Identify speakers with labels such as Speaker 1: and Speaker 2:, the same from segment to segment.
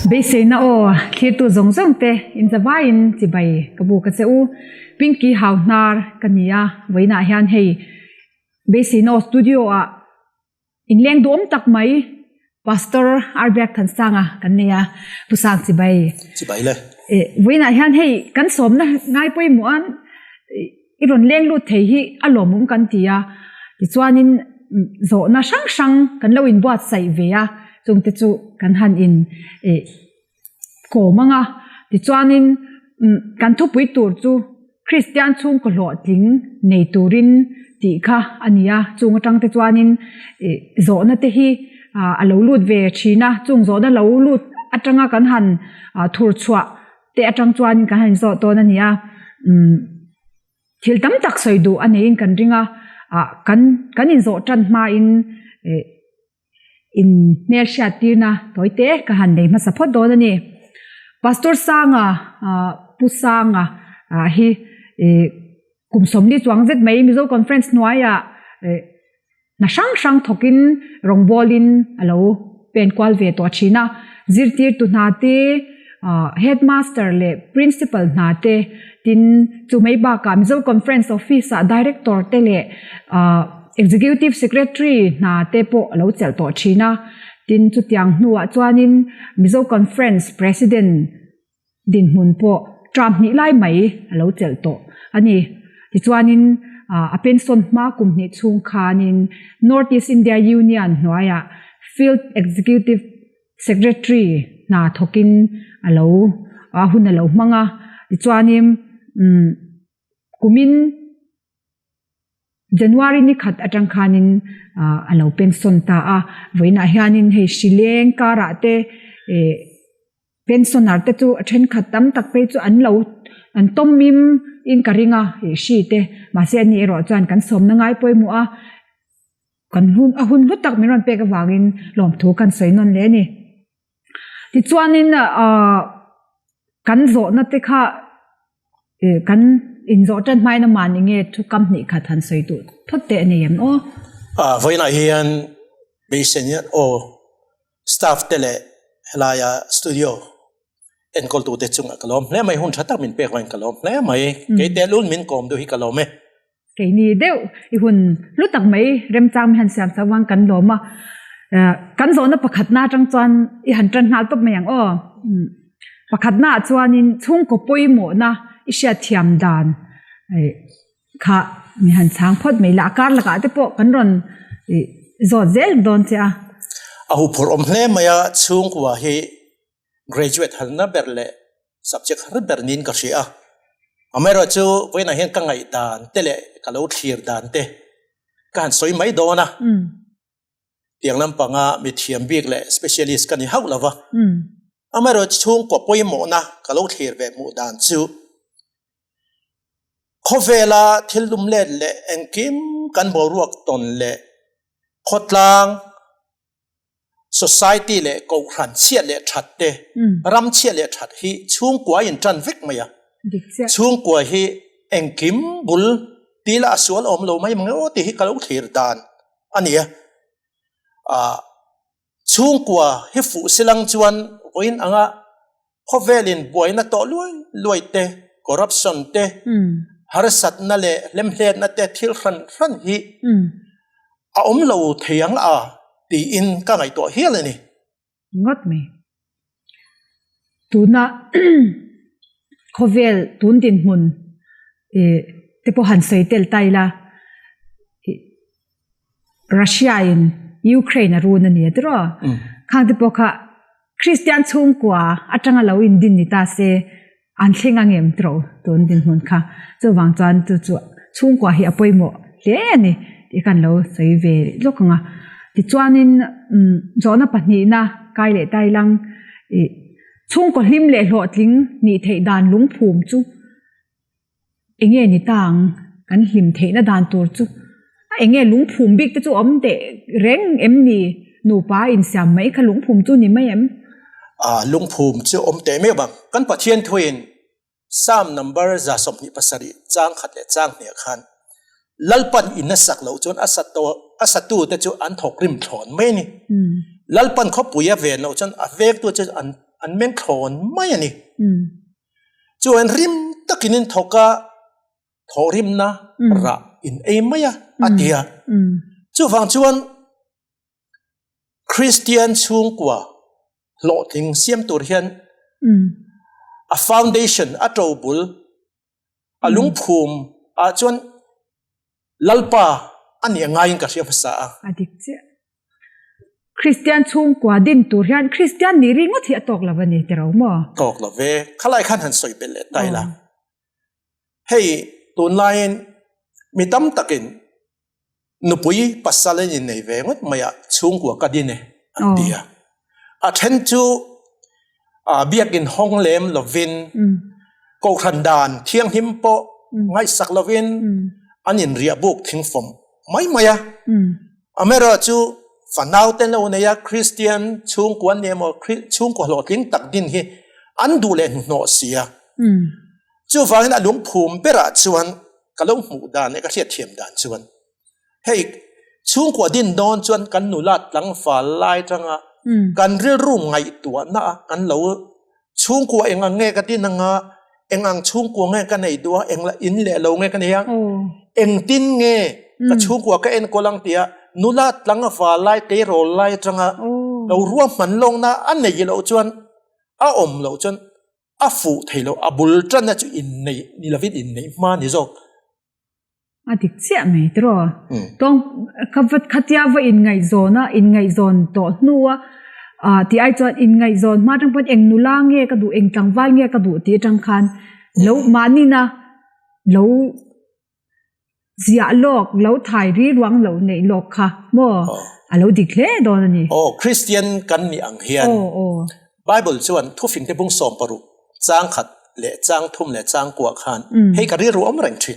Speaker 1: Beiseina aw, thlirtu zawng zawng te inzavaiin chibai ka buk a che u. Pinky hau hnar ka ni a, vawiinah hian hei Beiseina aw studio ah inleng duhawm tak mai Pastor Arbiak Thansanga kan nei a, Pu Sang chibai.
Speaker 2: Chibai le.
Speaker 1: Vawiinah hian hei kan sawmna ngai pawimawh a, i rawn leng lut thei hi a lawmawm kan ti a, tichuanin zawhna hrang hrang kan lo inbuatsaih ve a, chungte chu kan han in kawm ang a, tichuanin kan thupui tur chu Kristian chhungkaw hlawhtling nei turin tih kha a ni a, chung atang te chuanin zawhna te hi a lo lut ve thin a, chung zawhna lo lut atanga kan han thur chhuah te atang chuan kan han zawh dawn a ni a, umm thil tam tak sawi duh a neiin kan ring a, ah kan kan inzawh tan hmain eh in hmelhriat tirna tawi te ka han nei hmasa phawt dawn a ni. Pastor Sanga ah Pu Sanga ah hi eh kum sawmli chuang zet mai Mizo Conference hnuaiah eh Hna hrang hrang thawkin rawngbawlin a lo pen kual ve tawh thin a, zirtirtu hna te, headmaster leh principal hna te, tin chu mai bakah Mizo Conference Office-ah director te leh executive secretary hna te pawh a lo chelh tawh thin a, tin chutiang hnuah chuanin Mizo Conference president dinhmun pawh tram hnih lai mai a lo chelh tawh a ni. Tichuanin a pension hma kum hnih chhung khanin North East India Union hnuaiah Field Executive Secretary hna thawkin a lo a hun a lo hmang a. Tichuanin kumin January ni khat atang khanin a lo pension ta a. Vawiinah hianin hei hrileng karah te eh Pensioner te chu a thenkhat tam tak phei chu an lo an tawmim in ka ring a ih hri te mahse ani erawh chuan kan sawmna ngai pawimawh a kan hun a hun hlu tak min rawn pek avangin lawmthu kan sawi nawn leh a ni. Tichuanin ahh kan zawhna te kha ih kan inzawh tan hmain a mahni nge thu kam hnih khat han sawi duh phawt teh a ni em aw.
Speaker 2: Ah vawiinah hian beisei hian aw Staff te leh helaia studio enkawltute chungah ka lawm hle mai, hun tha tak min pek vangin ka lawm hle mai. Kei tehlul min kawm duh hi ka lawm e.
Speaker 1: Keini deuh i hun hlu tak mai remchang mi han siam chauh vang kan lawm a, kan zawhna pakhatna atang chuan i han tan nghal tawp mai ang aw. Pakhatna ah chuanin chhungkaw pawimawhna i hriatthiam dan Kha mi han chhang phawt mai la, a kar lakah te pawh kan rawn zawt zel dawn che a.
Speaker 2: A huphurh awm hle mai a, chhungkua hi graduate harna ber leh subject har ber niin ka hria a. Amaherawhchu vawiinah hian ka ngaihdan te leh ka lo thlir dan te ka han sawi mai dawn a. Tiang lampanga mi thiam bik leh specialist ka ni hauh lo va. Amaherawhchu chhungkua pawimawhna ka lo thlir ve hmuh dan chu Khawvela thil lum let leh engkim kan boruak tawn leh khawtlang, society leh kohhran chhiat leh that te, ram chhiat leh that hi chhungkua in tan vek mai a. Chhungkua hi engkim bul tila a sual awm lo mai mang e aw tih hi ka lo thlir dan a ni a. Chhungkua hi fuh silang chuan vawiin anga khawvelin buaina tawh luai luai te, corruption te, harsatna leh hlemhletna te thil hran hran hi a awm lo thei ang a tiin ka ngaihtuah hial a ni.
Speaker 1: Ngawt mai. Tuna khawvel tun dinhmun te pawh han sawi tel ta ila Russia in Ukraine a run a ni a tiraw? Khang te pawh kha Kristian chhungkua atanga lo in din ni ta se an thleng ang em tiraw tun dinhmun kha. Chuvang chuan chu chu chhungkua hi a pawimawh hle a ni tih kha an lo sawi ve lawk ang a. Tichuanin zawhna pahnihna kai leh tai lang ih chhungkaw hlim leh hlawhtling nih theih dan lungphum chu Enge ni ta ang? Kan hlim theihna dan tur chu a enge lungphum bik te chu awm teh reng em ni? Nupa insiam mai kha lungphum chu ni mai em?
Speaker 2: A lungphum chu awm teh meuh ang. Kan Pathian thuin Psalm number 27 chang khat leh chang hniah khan Lalpan in a sak loh chuan a sa a satu te chu an thawk rim thlawn mai a ni. Lalpan khawpui a ven loh chuan a vektu chu an. an meng thlawn mai a ni. Chuan rim takin in thawk a, thawhrimna rah in ei mai a, a ti a. Chuvang chuan Kristian chhungkua hlawhtling siam tur hian a foundation, a tobul, a lungphum ah chuan Lalpa a nih a ngaiin ka hria hmasa a.
Speaker 1: A dik chiah. Kristian chhungkua din tur hian Kristian nih ringawt hi a tawk lo a ni tiro maw?
Speaker 2: Tawk lo ve. Khalai khan han sawi belh leh ta ila. Hei tunlaiin mi tam takin nupui pasal an innei ve ngawt mai a, chhungkua ka din e an ti a. A then chu biakin hawng lem lovin kohhran dan thianghlim pawh ngaihsak lovin an inriah buk thingfawm mai mai a. Amaherawhchu fanau te lo nei a, Kristian chhungkua an ni emaw chhungkua hlawhtling tak din hi an duh leh hnuhnawh si a. Chuvangin a lungphum berah chuan ka lo hmuh dan leh ka hriatthiam dan chuan hei chhungkua din dawn chuan kan nula tlangval lai tanga kan rilru ngaihtuahna a kan lo chhungkua eng ang nge ka din anga eng ang chhungkua nge ka nei duh a eng in leh lo nge ka nei a engtin nge ka chhungkua ka enkawl ang tia nula tlangval lai tleirawl lai atanga lo ruahman lawkna a nei loh chuan a awm loh chuan A fuh thei lo, a bul tanna chu inneih ni lovin inneih hma ni zawk.
Speaker 1: A dik chiah mai tiraw? Tawng kha va khatia va inngaihzawn a, inngaihzawn tawh hnua ah tih ai chuan inngaihzawn hma atang pawn eng nula nge ka duh, eng tlangval nge ka duh tih atang khan lo mahnina lo Ziah lawk, lo thai ri ruang lo neih lawk kha maw a lo dik hle dawn a ni.
Speaker 2: Aw, Kristian kan nih ang hian Bible chuan thufingte bung 60 chang khat leh chang thum leh chang kuah khan hei ka rilru awm reng thin.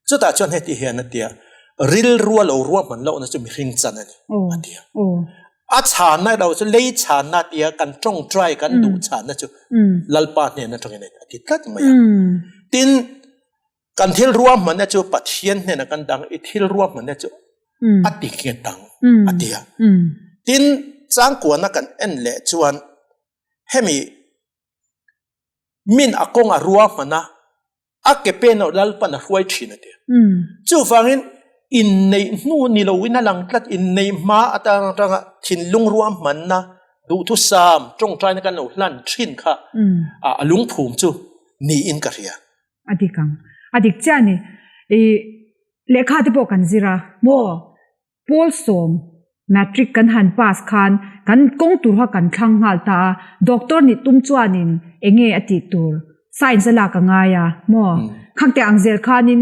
Speaker 2: Chutah chuan heti hian a tia, Rilrua lo ruahman lohna chu mihring chan a ni, a tia. A chhanna erawh chu lei chhanna tia kan tawngtai kan duh chhanna chu Lalpa hnen atangin a ni, a ti tlat mai a. Tin, Kan thil ruahmanna chu Pathian hnenah kan dang, i thil ruahmanna chu a ti nghet ang, a ti a. Tin, changkuana kan en leh chuan hemi min a kawng a ruahman a, a ke pen erawh Lalpan a hruai thin a ti a. Chuvangin inneih hnu ni loin a lang tlat, inneih hma atang atanga thinlung ruahmanna, duhthusam, tawngtaina kan lo hlan thin kha a lungphum chu niin ka hria.
Speaker 1: A dik ang. A dik chiah a ni. I lehkha te pawh kan zir a, maw? Pawl sawm matric kan han pass khan kan kawng tur kha kan thlang nghal ta a, doctor nih tum chuanin eng nge a tih tur? Science a lak a ngai a, maw? Khangte ang zel khanin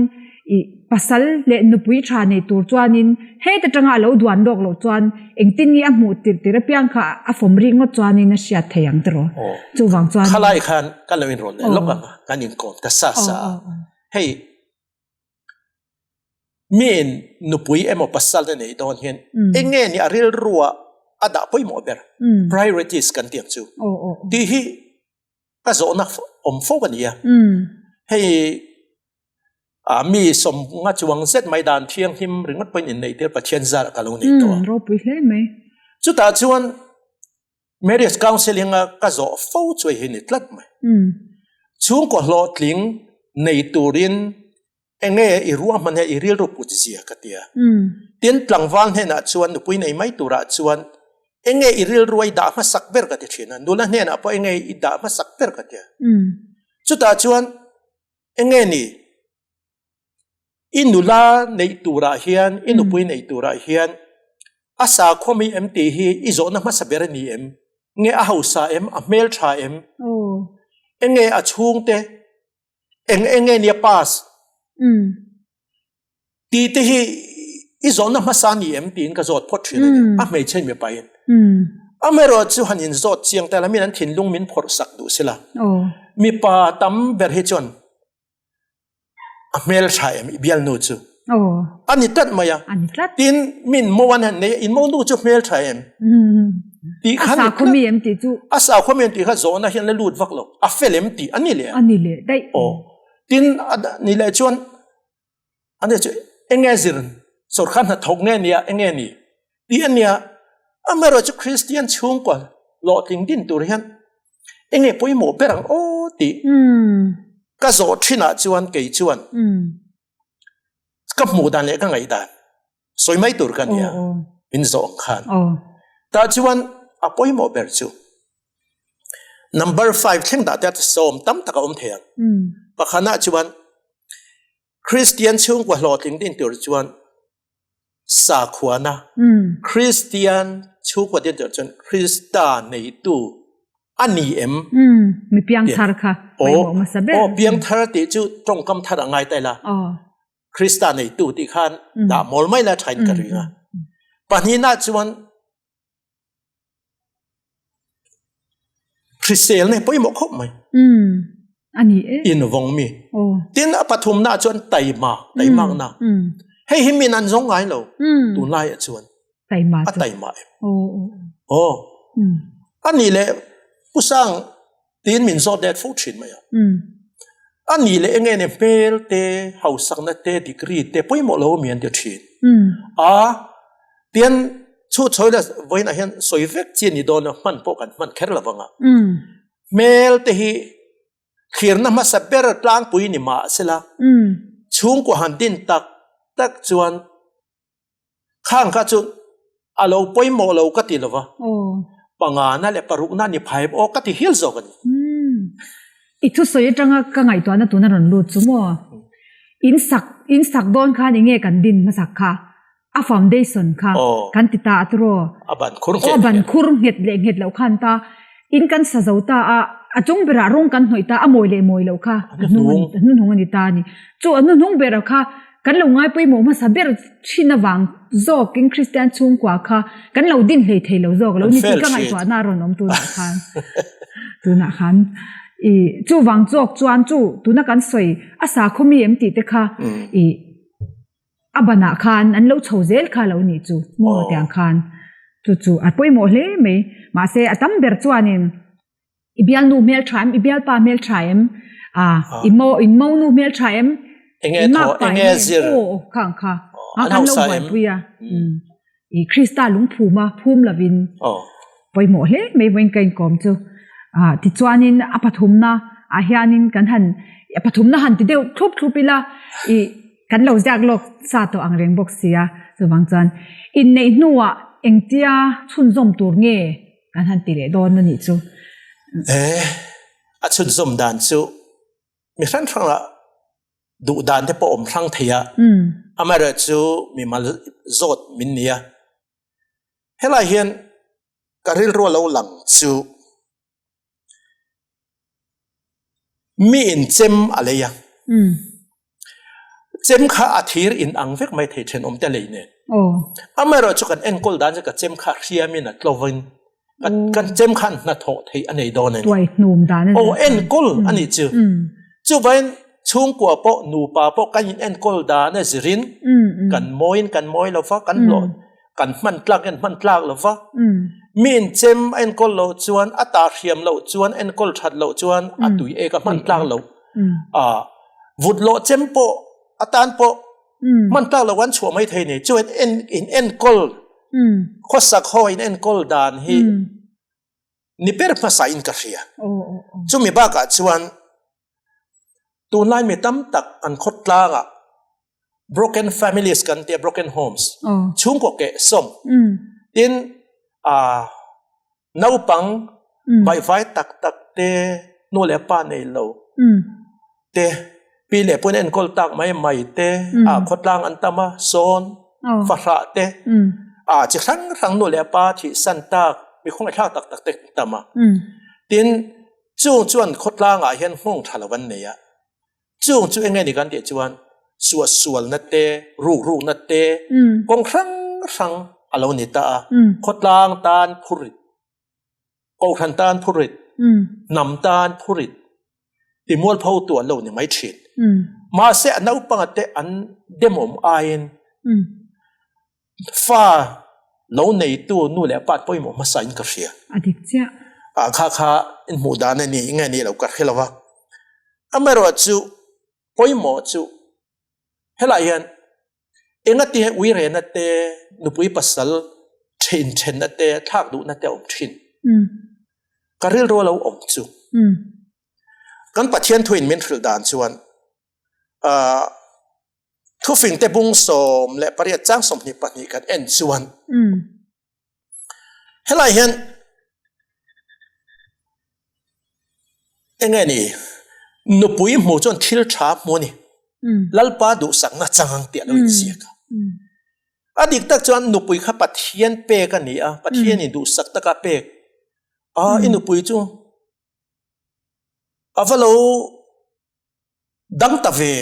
Speaker 1: i pasal leh nupui tha nei tur chuanin heta tanga a lo duan lawk loh chuan engtin nge a hmuh tirh tirh apiang kha a fawm rik ngawt chuanin a hriat thei ang tiraw? Chuvang chuan.
Speaker 2: Khalai khan kan lo inrawn leh lawk ang a, kan inkawm ta sa sa a. Hei miin nupui emaw pasal te nei dawn hian eng nge ni a rilrua a dah pawimawh ber, priorities kan tih ang chu tih hi ka zawhna awm fo a ni a. Hei mi sawmnga chuang zet mai dan thianghlim ringawt pawhin inneih tir Pathian zar ka lo nei tawh a.
Speaker 1: Ropui hle mai.
Speaker 2: Chutah chuan Marriage counselling a ka zawh fo chu hei hi ni tlat mai. Chhungkaw hlawhtling nei turin enge i ruahman hi i rilru put zia ka ti a. Tin, tlangval hnenah chuan nupui nei mai turah chuan enge i rilru a i dah hmasak ber ka ti thin a, nula hnenah pawh enge i dah hmasak ber ka ti a. Chutah chuan enge ni I nula neih turah hian, i nupui neih turah hian a sakhua mi em tih hi i zawhna hmasa ber a ni em? Nge a hausa em? A hmeltha em? Enge a chhungte? Eng enge nia pass? Tih te hi i zawhna hmasa a ni em tiin ka zawt phawt thin a ni, a hmeichhe mipain. Amaherawh chu han inzawt chiang ta la, min an thinlung min phawrh sak duh sela. Mipa tam ber hi chuan A hmel tha em i bialnu chu? A ni tlat mai a.
Speaker 1: A ni tlat.
Speaker 2: Tin, min mo an han nei a, in mo nu chu hmel tha em? Tih kha ni
Speaker 1: tlat. A sakhua mi em tih chu?
Speaker 2: A sakhua mi em tih kha zawhna hian la lut vak lo. A fel em tih a ni leh a.
Speaker 1: A ni leh daih.
Speaker 2: Aw. Tin, a ni leh chuan a ni chu eng nge zir sawrkar hnathawk nge nia eng nge ni tih a nia. Amaherawhchu Kristian chhungkua hlawhtling din tur hian. Enge pawimawh ber ang aw tih ka zawh thinah chuan kei chuan ka hmuh dan leh ka ngaih dan sawi mai tur ka nia min zawh ang khan. Tah chuan a pawimawh ber chu number five thleng dah te sawm tam tak a awm thei ang. Pakhatah chuan Kristian chhungkua hlawhtling din tur chuan sakhuana, Kristian chhungkua din tur chuan Krista neitu a ni em?
Speaker 1: Mi piangthar kha pawimawh hmasa ber.
Speaker 2: Aw, piangthar tih chu tawngkam thar a ngai ta ila. Krista neitu tih khan dah mawl mai la thain ka ring a. Pahnihna chuan Hriselna hi pawimawh khawp mai.
Speaker 1: A ni e.
Speaker 2: Invawng mi. Tin a pathumna chuan taima, taimakna. Hei hi min an zawng ngai lo. Tunlai ah chuan.
Speaker 1: Taima
Speaker 2: A taima em. Aw. A nih leh Pu Sang tiin min zawt let fo thin mai a. A nih leh enge ni hmel te, hausakna te, degree te pawimawh lo mi an ti thin. A tian chu chawi la vawiinah hian sawi vek chi a ni dawn a, hman pawh kan hman kher lo vang a. Hmel te hi thlirna hmasa ber tlangpui ni mah sela chhungkua han din tak tak chuan Khang kha chu a lo pawimawh lo ka ti lo va, pangana leh parukna ni phai aw ka ti hial zawk a ni.
Speaker 1: I thusawi atanga ka ngaihtuahna tuna rawn lut chu maw? In sak in sak dawn khan enge kan din hmasak kha a foundation kha kan ti ta a tiraw?
Speaker 2: A ban khur nghet
Speaker 1: leh. Aw ban khur nghet leh nghet loh khan ta in kan sa zo ta a, a chung berah rawng kan hnawih ta a mawi leh mawi loh kha a hnuhnung a ni ta a ni. Chu a hnuhnung berah kha Kan lo ngai pawimawh hmasa ber thin avang zawkin Kristian chhungkua kha kan lo din hlei thei lo zawk lo ni tih ka ngaihtuahna a rawn awm tunah khan. Tunah khan i chuvang zawk chuan chu tuna kan sawi a sakhaw mi em tih te kha i a banah khan an lo chho zel kha lo nih chu maw tiang khan chu chu a pawimawh hle mai. Mahse a tam ber chuanin I bialnu hmeltha em? I bialpa hmeltha em? Ah, i mo in monu hmeltha em?
Speaker 2: Enge tho, enge zir?
Speaker 1: Aw, khang kha. A kan lo buaipui a. I Krista lungphum a, phum lovin. Pawimawh hle mai vawiin ka inkawm chu. Ah, tichuanin a pathumna ah hianin kan han a pathumna han ti deuh thlup thlup ila i kan lo ziak lawk sa tawh ang reng bawk sia. Chuvang chuan inneih hnuah engtia chhunzawm tur nge Kan han ti leh dawn a nih chu.
Speaker 2: E, a chhunzawm dan chu mi hrang hrangah duh dan te pawh awm hrang thei a. Amaherawh chu mimal zawt min ni a. Helai hian ka rilru a lo lang chu Mi in chem a lei a, chem kha a thir in ang vek mai thei thenawm te lei nen. Amaherawh chu kan enkawl dan chu ka chem kha hriamin a tlovin kan chem khan hnathawh theih a nei dawn a ni. Aw enkawl a nih chu. Chuvangin chhungkua pawh nupa pawh kan in enkawl dan a zirin kan mawiin kan mawi lova kan hlawh kan hman tlak in hman tlak lo va mi in chem a enkawl loh chuan a ta hriam loh chuan enkawl that loh chuan a tui ek a hman tlak loh a vut loh chem pawh a tan pawh hman tlak loh an chhuah mai thei ni chuan en in enkawl khawsak ho in enkawl dan hi ni ber hmasa in ka hria chumi bakah chuan Tunlai mi tam tak an khawtlangah broken families kan tia broken homes chhungkaw keh sawm tin naupang baihvai tak tak te nu leh pa nei lo te pi leh pu in enkawl tak mai mai te ah khawtlang an tam a sawn fahrah te ah chi hrang hrang nu leh pa thihsan tak mi khawngaihthlak tak tak te an tam a tin Chung chuan khawtlangah hian nghawng tha lo an nei a, chung chu enge ni kan tih chuan suahsualna te, rukrukna te, kawng hrang hrang a lo ni ta a, khawtlang tan phurit, kohhran tan phurit, hnam tan phurit ti mualpho tu an lo ni mai thin. Mahse a naupanga te an demawm aiin Fa lo neitu nu leh pa pawimawh hmasa in ka hria.
Speaker 1: A dik chiah.
Speaker 2: Ah kha kha in hmuh dan a ni nge ni lo ka hre lo va. Amaherawh chu pawimawh chu helai hian engati nge uirena te nupui pasal then thenna te thlak duhna te a awm thin. Ka rilru a lo awm chu. Kan Pathian thuin min hrilh dan chuan thufingte bung 18 chang 22 kan en chuan helai hian enge ni nupui hmu chuan thil tha hmu a ni. Lalpa duhsakna chang ang tih a lo inziak a. A dik tak chuan nupui kha Pathian pek a ni a, Pathianin duhsak taka pek a, i nupui chu a va lo dang ta ve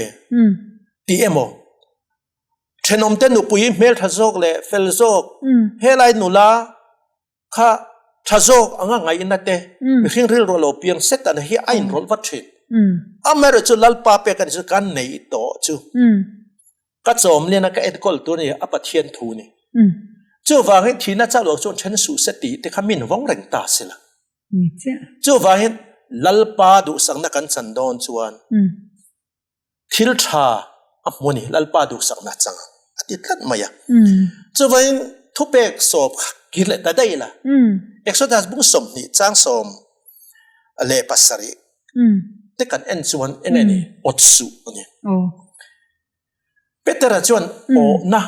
Speaker 2: tih emaw thenawmte nupui hmeltha zawk leh fel zawk helai nula kha tha zawk anga ngaihna te mihring rilru a lo piang set a hi a inrawlh vat thin. Amaherawhchu chu Lalpa pek a ni chu kan nei tawh chu ka chawm lian a ka enkawl tur a ni a Pathian thu a ni. Chuvangin thihna chauh lo chuan then suh se tih te kha min vawng reng ta sela. Chuvangin Lalpa duhsakna kan chan dawn chuan thil tha a hmu a ni, Lalpa duhsakna chang ang a ti tlat mai a. Chuvangin thupek sawp kha kir leh ta daih la. Exodus bung 20 chang 17 te kan en chuan eng nge ni awt suh a ni. Petera chuan awhna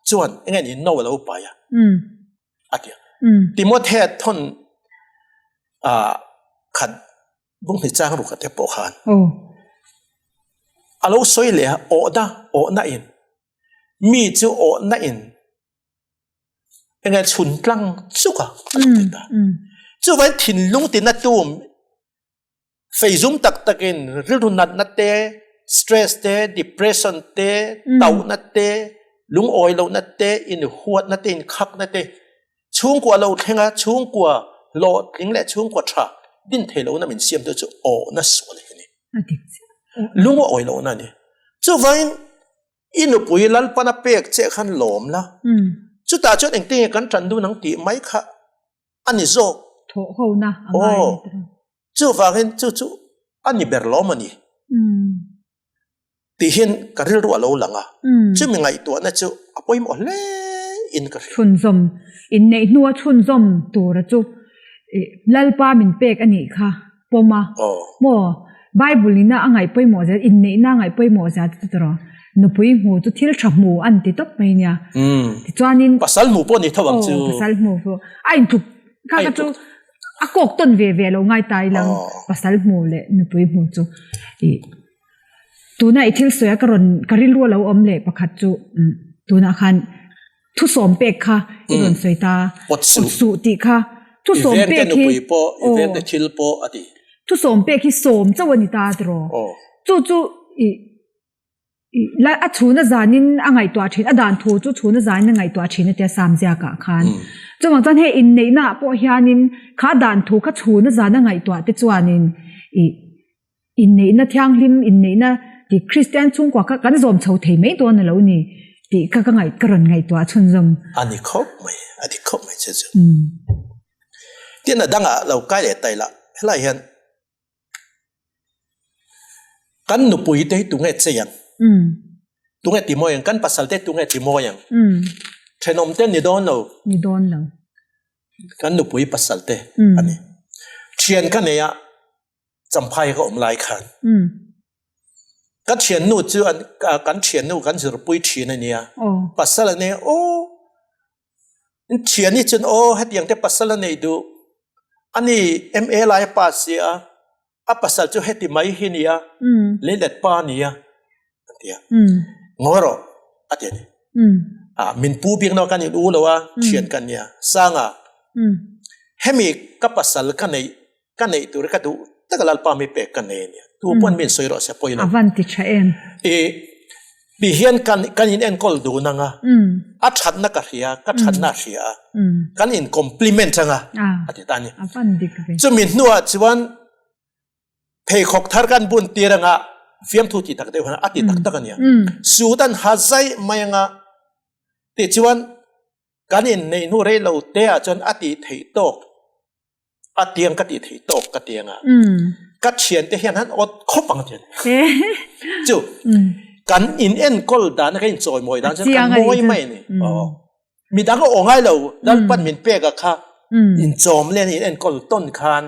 Speaker 2: chuan eng nge ni no a lo pai a a ti a. Timothea thawn khat Bunghni chang ruk te pawh khan a lo sawi leh a, awhna, awhna in, mi chu awhna in enge chhun tlang chuk a a lo ti ta. Chuvangin thinlung tina tum feizum tak takin rilru natna te, stress te, depression te, tauhna te, lungawi lohna te, inhuatna te, inkhakna te, Chhungkua lo thleng a, chhungkua hlawhtling leh chhungkua tha din thei lohna min siamtu chu awhna sual hi a ni. Lung a awi lohna a ni. Chuvangin i nupui Lalpana pek che khan lawm la, chutah chuan engtin nge kan tan dun ang tih mai kha a ni zawk.
Speaker 1: Thawh hona a ngai a ni.
Speaker 2: Chuvangin chu chu a ni ber lawm a ni. Tih hian ka rilru a lo lang a, chumi ngaihtuahna chu a pawimawh hle in ka hria.
Speaker 1: Chhunzawm, inneih hnua chhunzawm tura chu Lalpa min pek a nih kha pawm a, maw? Bible ina a ngaih pawimawh zia, inneihna a ngaih pawimawh zia chu tawh nupui hmu chu thil tha hmu an ti tawp mai nia. Tichuanin.
Speaker 2: Pasal hmu pawh ni tho ang chu.
Speaker 1: Aw, pasal hmu pawh a intluk kha kha chu a kawk tawn ve ve lo ngai ta ilang pasal hmu leh nupui hmu chu ih. Tuna i thil sawi a ka rawn ka rilru a lo awm leh pakhat chu tunah khan thusawm pek kha i rawn sawi ta
Speaker 2: awt
Speaker 1: suh tih kha thusawm pek hi
Speaker 2: i vengte thil pawh a ti
Speaker 1: thusawm pek hi sawm chauh a ni ta tiraw chu chu i a chhuna zanin a ngaihtuah thin a dan thu chu chhuna zanin a ngaihtuah thin a tia sam ziakah khan chuvang chuan hei inneihnaah pawh hianin kha dan thu kha chhuna zana ngaihtuah te chuanin i Inneihna thianghlim, inneihna tih Kristian chhungkua kha kan zawm chho thei mai dawn a lo ni tih kha ka ngaih ka rawn ngaihtuah chhunzawm.
Speaker 2: A ni khawp mai, a ni khawp mai chu chu. Tin a dangah lo kai leh tai lah, helai hian kan nupui te hi tunge chei ang? Tunge ti mawi ang? Kan pasal te tunge ti mawi ang? Thenawm te ni dawn lo.
Speaker 1: Ni dawn lo.
Speaker 2: Kan nupui pasal te a ni. Thian ka nei a. Champhai ka awm lai khan ka thiannu chu an kan thiannu kan zirpui thin a nia pasal a nei aw thiani chuan aw hetiang te pasal a nei duh ani MA lai a pass sia a pasal chu heti mai hi nia leilet pa a nia a ti a ngawi rawh a ti a ni min pu bik na kan in u lo a thian kan nia sanga hemi ka pasal ka neih ka neih tur ka duh tak a Lalpa mi pek ka nei ania tu pawn min sawi rawh se pawi lo
Speaker 1: a van ti tha em
Speaker 2: i ti hian kan kan in enkawl dun anga a thatna ka hria ka thatna a hria a kan in compliment anga a ti ta ani
Speaker 1: a van dik ve
Speaker 2: chumi hnuah chuan pheikhawk thar kan bun tir anga fiamthu ti tak deuh hian a ti tak tak ania suit an ha zai mai anga tichuan kan inneih hnu rei lo te ah chuan a tih theih tawk a tiang ka tih theih tawk ka tiang a ka thian te hian han awt khawp ang tian chu kan in enkawl dan ka in chawi mawi dan chuan kan mawi mai ni midang a aw ngai lo lalpan min pek a kha in chawm len in enkawl tawn khan.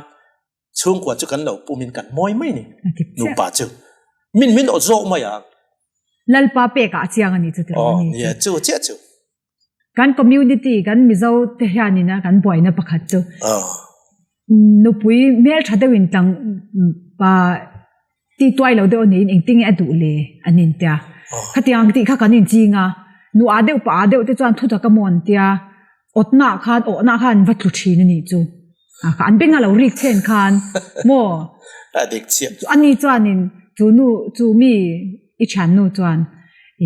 Speaker 2: Chhungkua chu kan lo pumin kan mawi mai ni. Nupa chu min min awt zawk mai ang.
Speaker 1: Lalpa pekah a chiang a ni chu tiraw
Speaker 2: ni. Nia chu chiah chu.
Speaker 1: Kan community kan Mizo te hianin a kan buaina pakhat chu. Nupui hmeltha deuhin tlang pa ti tuai lo deuh niin engtin nge a duh le an intia. Khatiang tih kha kan inching a, nu ah deuh pa ah deuh te chuan thutak a maw an tia, awtna ah khan awhna ah khan an va tlu thin a nih chu. An beng a lo rik chen khan maw.
Speaker 2: A dik chiah.
Speaker 1: Ani chuanin chu nu chu mi i thiannu chuan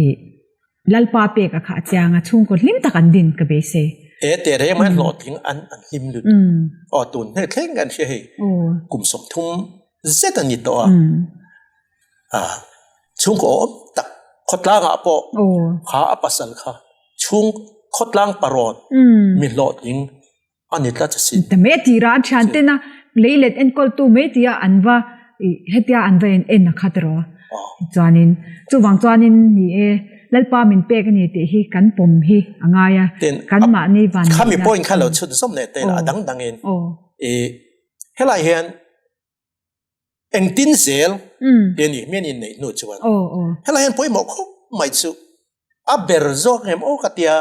Speaker 1: ih Lalpa pek a khah chiang a, chhungkaw hlim tak an din ka beisei.
Speaker 2: E teh reng mai hlawhtling an an hlim lut. Aw tun hne thleng kan hria hei kum 30 zet a ni tawh a. A chhungkaw awm tak khawtlang ah pawh kha a pasal kha chhung khawtlang parawn mi hlawhtling a ni tlat asin.
Speaker 1: Ta mai a tira an thian ten a leilet enkawltu mai tia an va hetia an va en en a khat rawh a. Chuanin chuvang chuanin ni e Lalpa min pek a ni tih hi kan pawm hi a ngai a. Kan mahni van
Speaker 2: Khami point kha lo chhut zawm leh te a dang dangin i helai hian engtin zel ti a ni mi an inneih hnu chuan helai hian pawimawh khawp mai chu a ber zawk em aw ka tia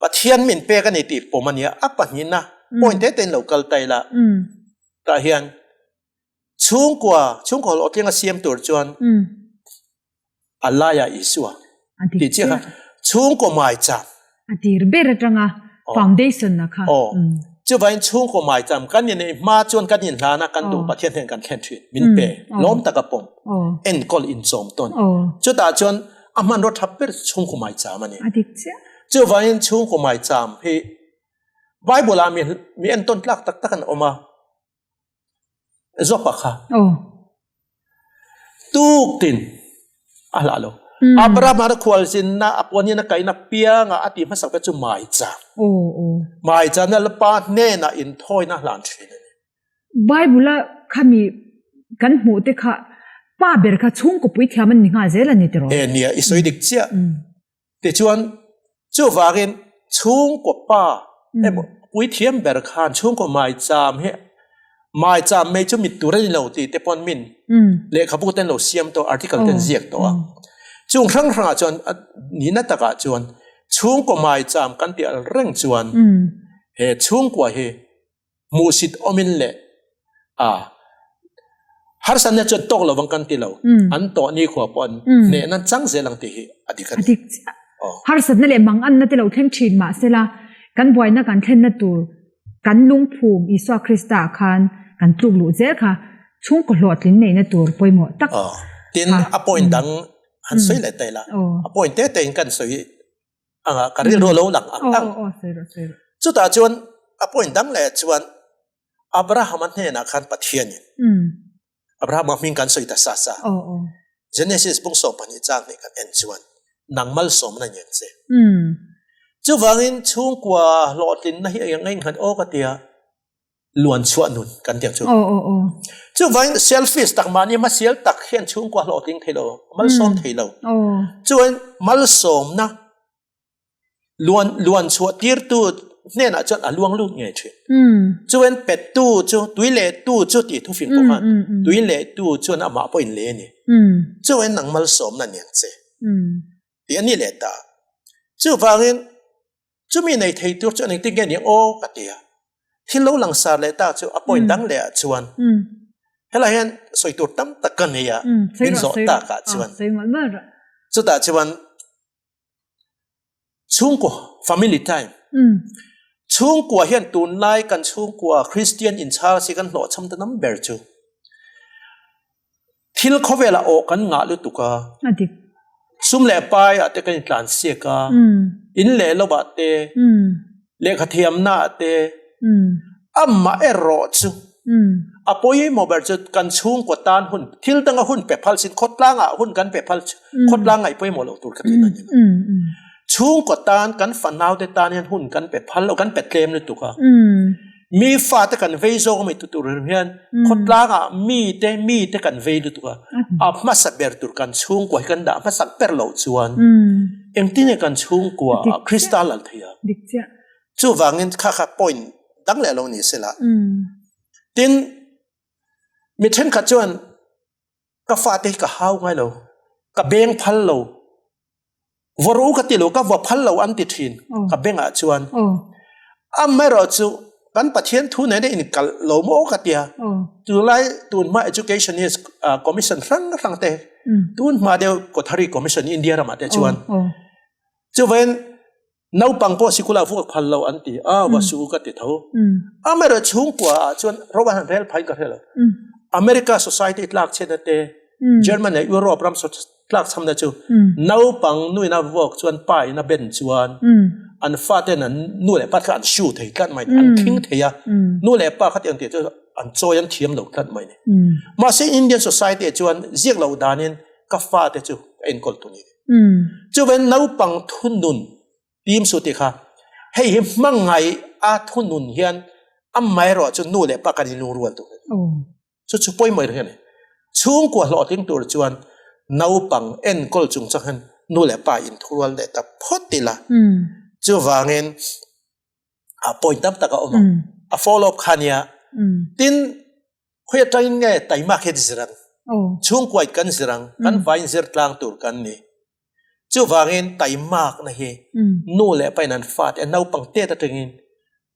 Speaker 2: Pathian min pek a ni tih pawm a nia a pahnihna point te te in lo kal ta ila tah hian chhungkua chhungkaw hlawhtling a siam tur chuan a laiah Isua tih chiah kha chhungkaw maicham
Speaker 1: a tir ber atanga foundation a kha
Speaker 2: aw chuvangin chhungkaw maicham kan inneih hma chuan kan inhlan a kan duh Pathian hnen kan thlen thin min pe lawm taka pawm enkawl inchawm tawn chutah chuan a hmanraw tha ber chu chhungkaw maicham a ni
Speaker 1: a dik chiah
Speaker 2: chuvangin chhungkaw maicham hi Bible ah mi mi entawn tlak tak tak an awm a Zawpa kha tuk tin a hlah lo. Abraham a khualzinna a puanin a kaina pianga a ti hmasak te chu maicham. Maicham na Lalpa hnenah inthawina hlan thin a ni.
Speaker 1: Bible a khami kan hmuh te kha pa ber kha chhungkaw puithiam an ni nghal zel a ni tiraw?
Speaker 2: E nia, i sawi dik chiah. Tichuan, chuvangin chhungkaw pa emaw puithiam ber khan chhungkaw maicham hi maicham mai chu mit tur a ni lo tih te pawn min lehkhabu ten lo siam tawh article ten ziak tawh a. Chung hrang hrangah chuan nihna takah chuan chhungkaw maicham kan tih al reng chuan he chhungkua hi hmuhsit awmin leh a harsatna chuan tawk lovang kan ti lo an tawh ni khua pawh an hnehna chang zel ang tih hi a dik a ni.
Speaker 1: Harsatna leh manganna te lo thleng thin mahsela kan buaina kan thlenna tur kan lungphum Isua Krista ah khan kan tluk luh zel kha chhungkaw hlawhtlin neihna tur pawimawh tak
Speaker 2: Tin a point dang han sawi leh ta ila a point te te in kan sawi anga ka rilru a lo lang ang ang. Chutah chuan a point dang leh chuan Abrahama hnenah khan Pathianin Abrahama hming kan sawi ta sa sa. Genesis bung 12 chang nih kan en chuan nang malsawmna ngen che. Chuvangin chhungkua hlawhtlinna hi eng eng han aw ka tia luan chhuah nun kan tiang chu. Chuvangin selfish tak mahni hmasial tak hian chhungkua hlawhtling thei lo, malsawm thei lo. Chuan malsawmna luan luan chhuah tirtu hnenah chuan a luang lut ngei thin. Chuan pettu chu tui leh tu chu tih thufing pawh khan tui leh tu chuan amah pawh in le a ni. Chuan nang malsawmna niang che tih a ni leh ta. Chuvangin Chumi nei thei tur chuan engtin nge ni aw ka ti a. Thil lo langsar leh ta chu a point dang leh ah chuan helai hian sawi tur tam tak ka nei a, min zawh tak ah chuan chutah chuan chhungkua family time chhungkua hian tunlai kan chhungkua Christian inchhar si kan hlawhchham ta nam ber chu Thil khawvelah aw kan ngah lutuk a, sum leh pai ah te kan intlan siak a, in leh lo ah te, lehkha thiamna ah te, amah erawh chu a pawimawh ber chu kan chhungkaw tan hun, thil danga hun pe phal sin, khawtlang ah hun kan pe phal, khawtlang ngaih pawimawh loh tur ka ti na ni lo. Chhungkaw tan kan fanau te tan hian hun kan pe phal lo, kan pe tlem lutuk a. Mi fate kan vei zawk a mai tu tur hian khawtlangah mite mite kan vei lutuk a, a hmasa ber tur kan chhungkua hi kan dah hmasak ber loh chuan engtin nge kan chhungkua ah Krista lal thei a? Chuvangin kha kha point dang leh lo ni sela. Tin. Mi thenkhat chuan ka fate hi ka hau ngai lo, ka beng phal lo, vaw ru ka ti lo, ka vaw phal lo an ti thin ka bengah chuan. Amaherawhchu kan Pathian thu nena inkalh lo maw ka tia. Tunlai tunhma Educationist Commission hrang hrang te tunhma deuh Kothari Commission India ramah te chuan chuvain Naupang pawh sikul ah vuak phal lo an ti a, va su ka ti tho. Amaherawh chhungkua ah chuan ro an han rel phain ka hre lo. America society tlak chhiatna te, German leh Europe ram tlak chhamna chu naupang nuin a vuak chuan pa in a ben chuan an faten an nu leh pa kha an su thei tlat mai, an khing thei a, nu leh pa kha tiang tih chu an chawi an thiam lo tlat mai ni. Mahse Indian society ah chuan ziak loh danin ka fate chu ka enkawl tu ni. Chuven naupang thunun tim su tih kha hei hi hmangaih a thunun hian amaherawh chu nu leh pa kan inlungrual tur a ni. Chu chu pawimawh reng a ni. Chhungkua hlawhtling tur chuan naupang enkawl chungchang hian nu leh pa inthurual leh ta phawt ila. Chuvangin a point tam tak a awm ang. A follow up kha nia. Tin, Khawi atangin nge taimak hi zir ang? Chhungkuait kan zir ang, kan vain zir tlang tur kan ni. Chuvangin taimakna hi nu leh pain an fate a naupang tet atangin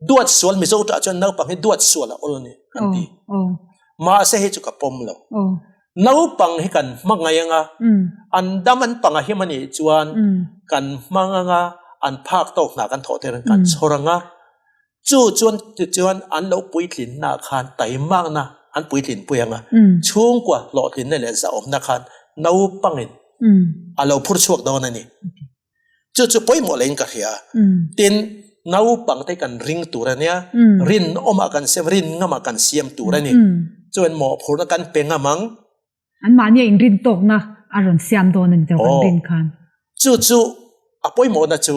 Speaker 2: duat sual Mizo tah chuan naupang hi duat sual a awl a ni kan ti. Mahse hei chu ka pawm lo. Naupang hi kan hmangaih anga an dam an pang a him a nih chuan kan hmang anga an phak tawk hna kan thawh tir ang kan chhawr anga Chu chuan tichuan an lo puitlinna khan taimakna an puitlinpui ang a, chhungkua hlawhtlinna leh zahawmna khan naupangin a lo phur chhuak dawn a ni. Chu chu pawimawh lehin ka hria. Tin, naupangte kan ring tur a nia, rinawmah kan siam, rinngamah kan siam tur a ni. Chuan mawhphurhna kan pe ngam ang.
Speaker 1: Anmahni a inrin tawkna a rawn siam dawn a ni tawh kan rin khan.
Speaker 2: Chu chu a pawimawhna chu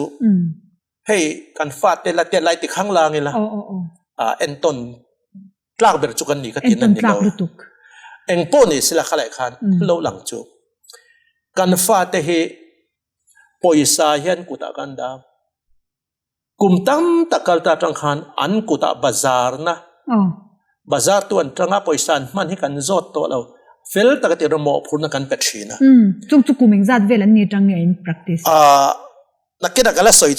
Speaker 2: hei kan fate la tet lai ti khang lang ila entawn tlak ber chu kan ni ka tin a ni lo. Eng pawh ni sila khalai khan lo lang chu kan fate hi pawisa hian kutah kan dah. Kum tam tak kal ta atang khan an kutah bazar na bazar tu an tanga pawisa an hman hi kan zawt tawh lo fel taka tih rawh mawhphurhna kan pe thin a.
Speaker 1: Chung chu kum engzat vel an ni atang nge in practice?
Speaker 2: Nakinah ka la sawi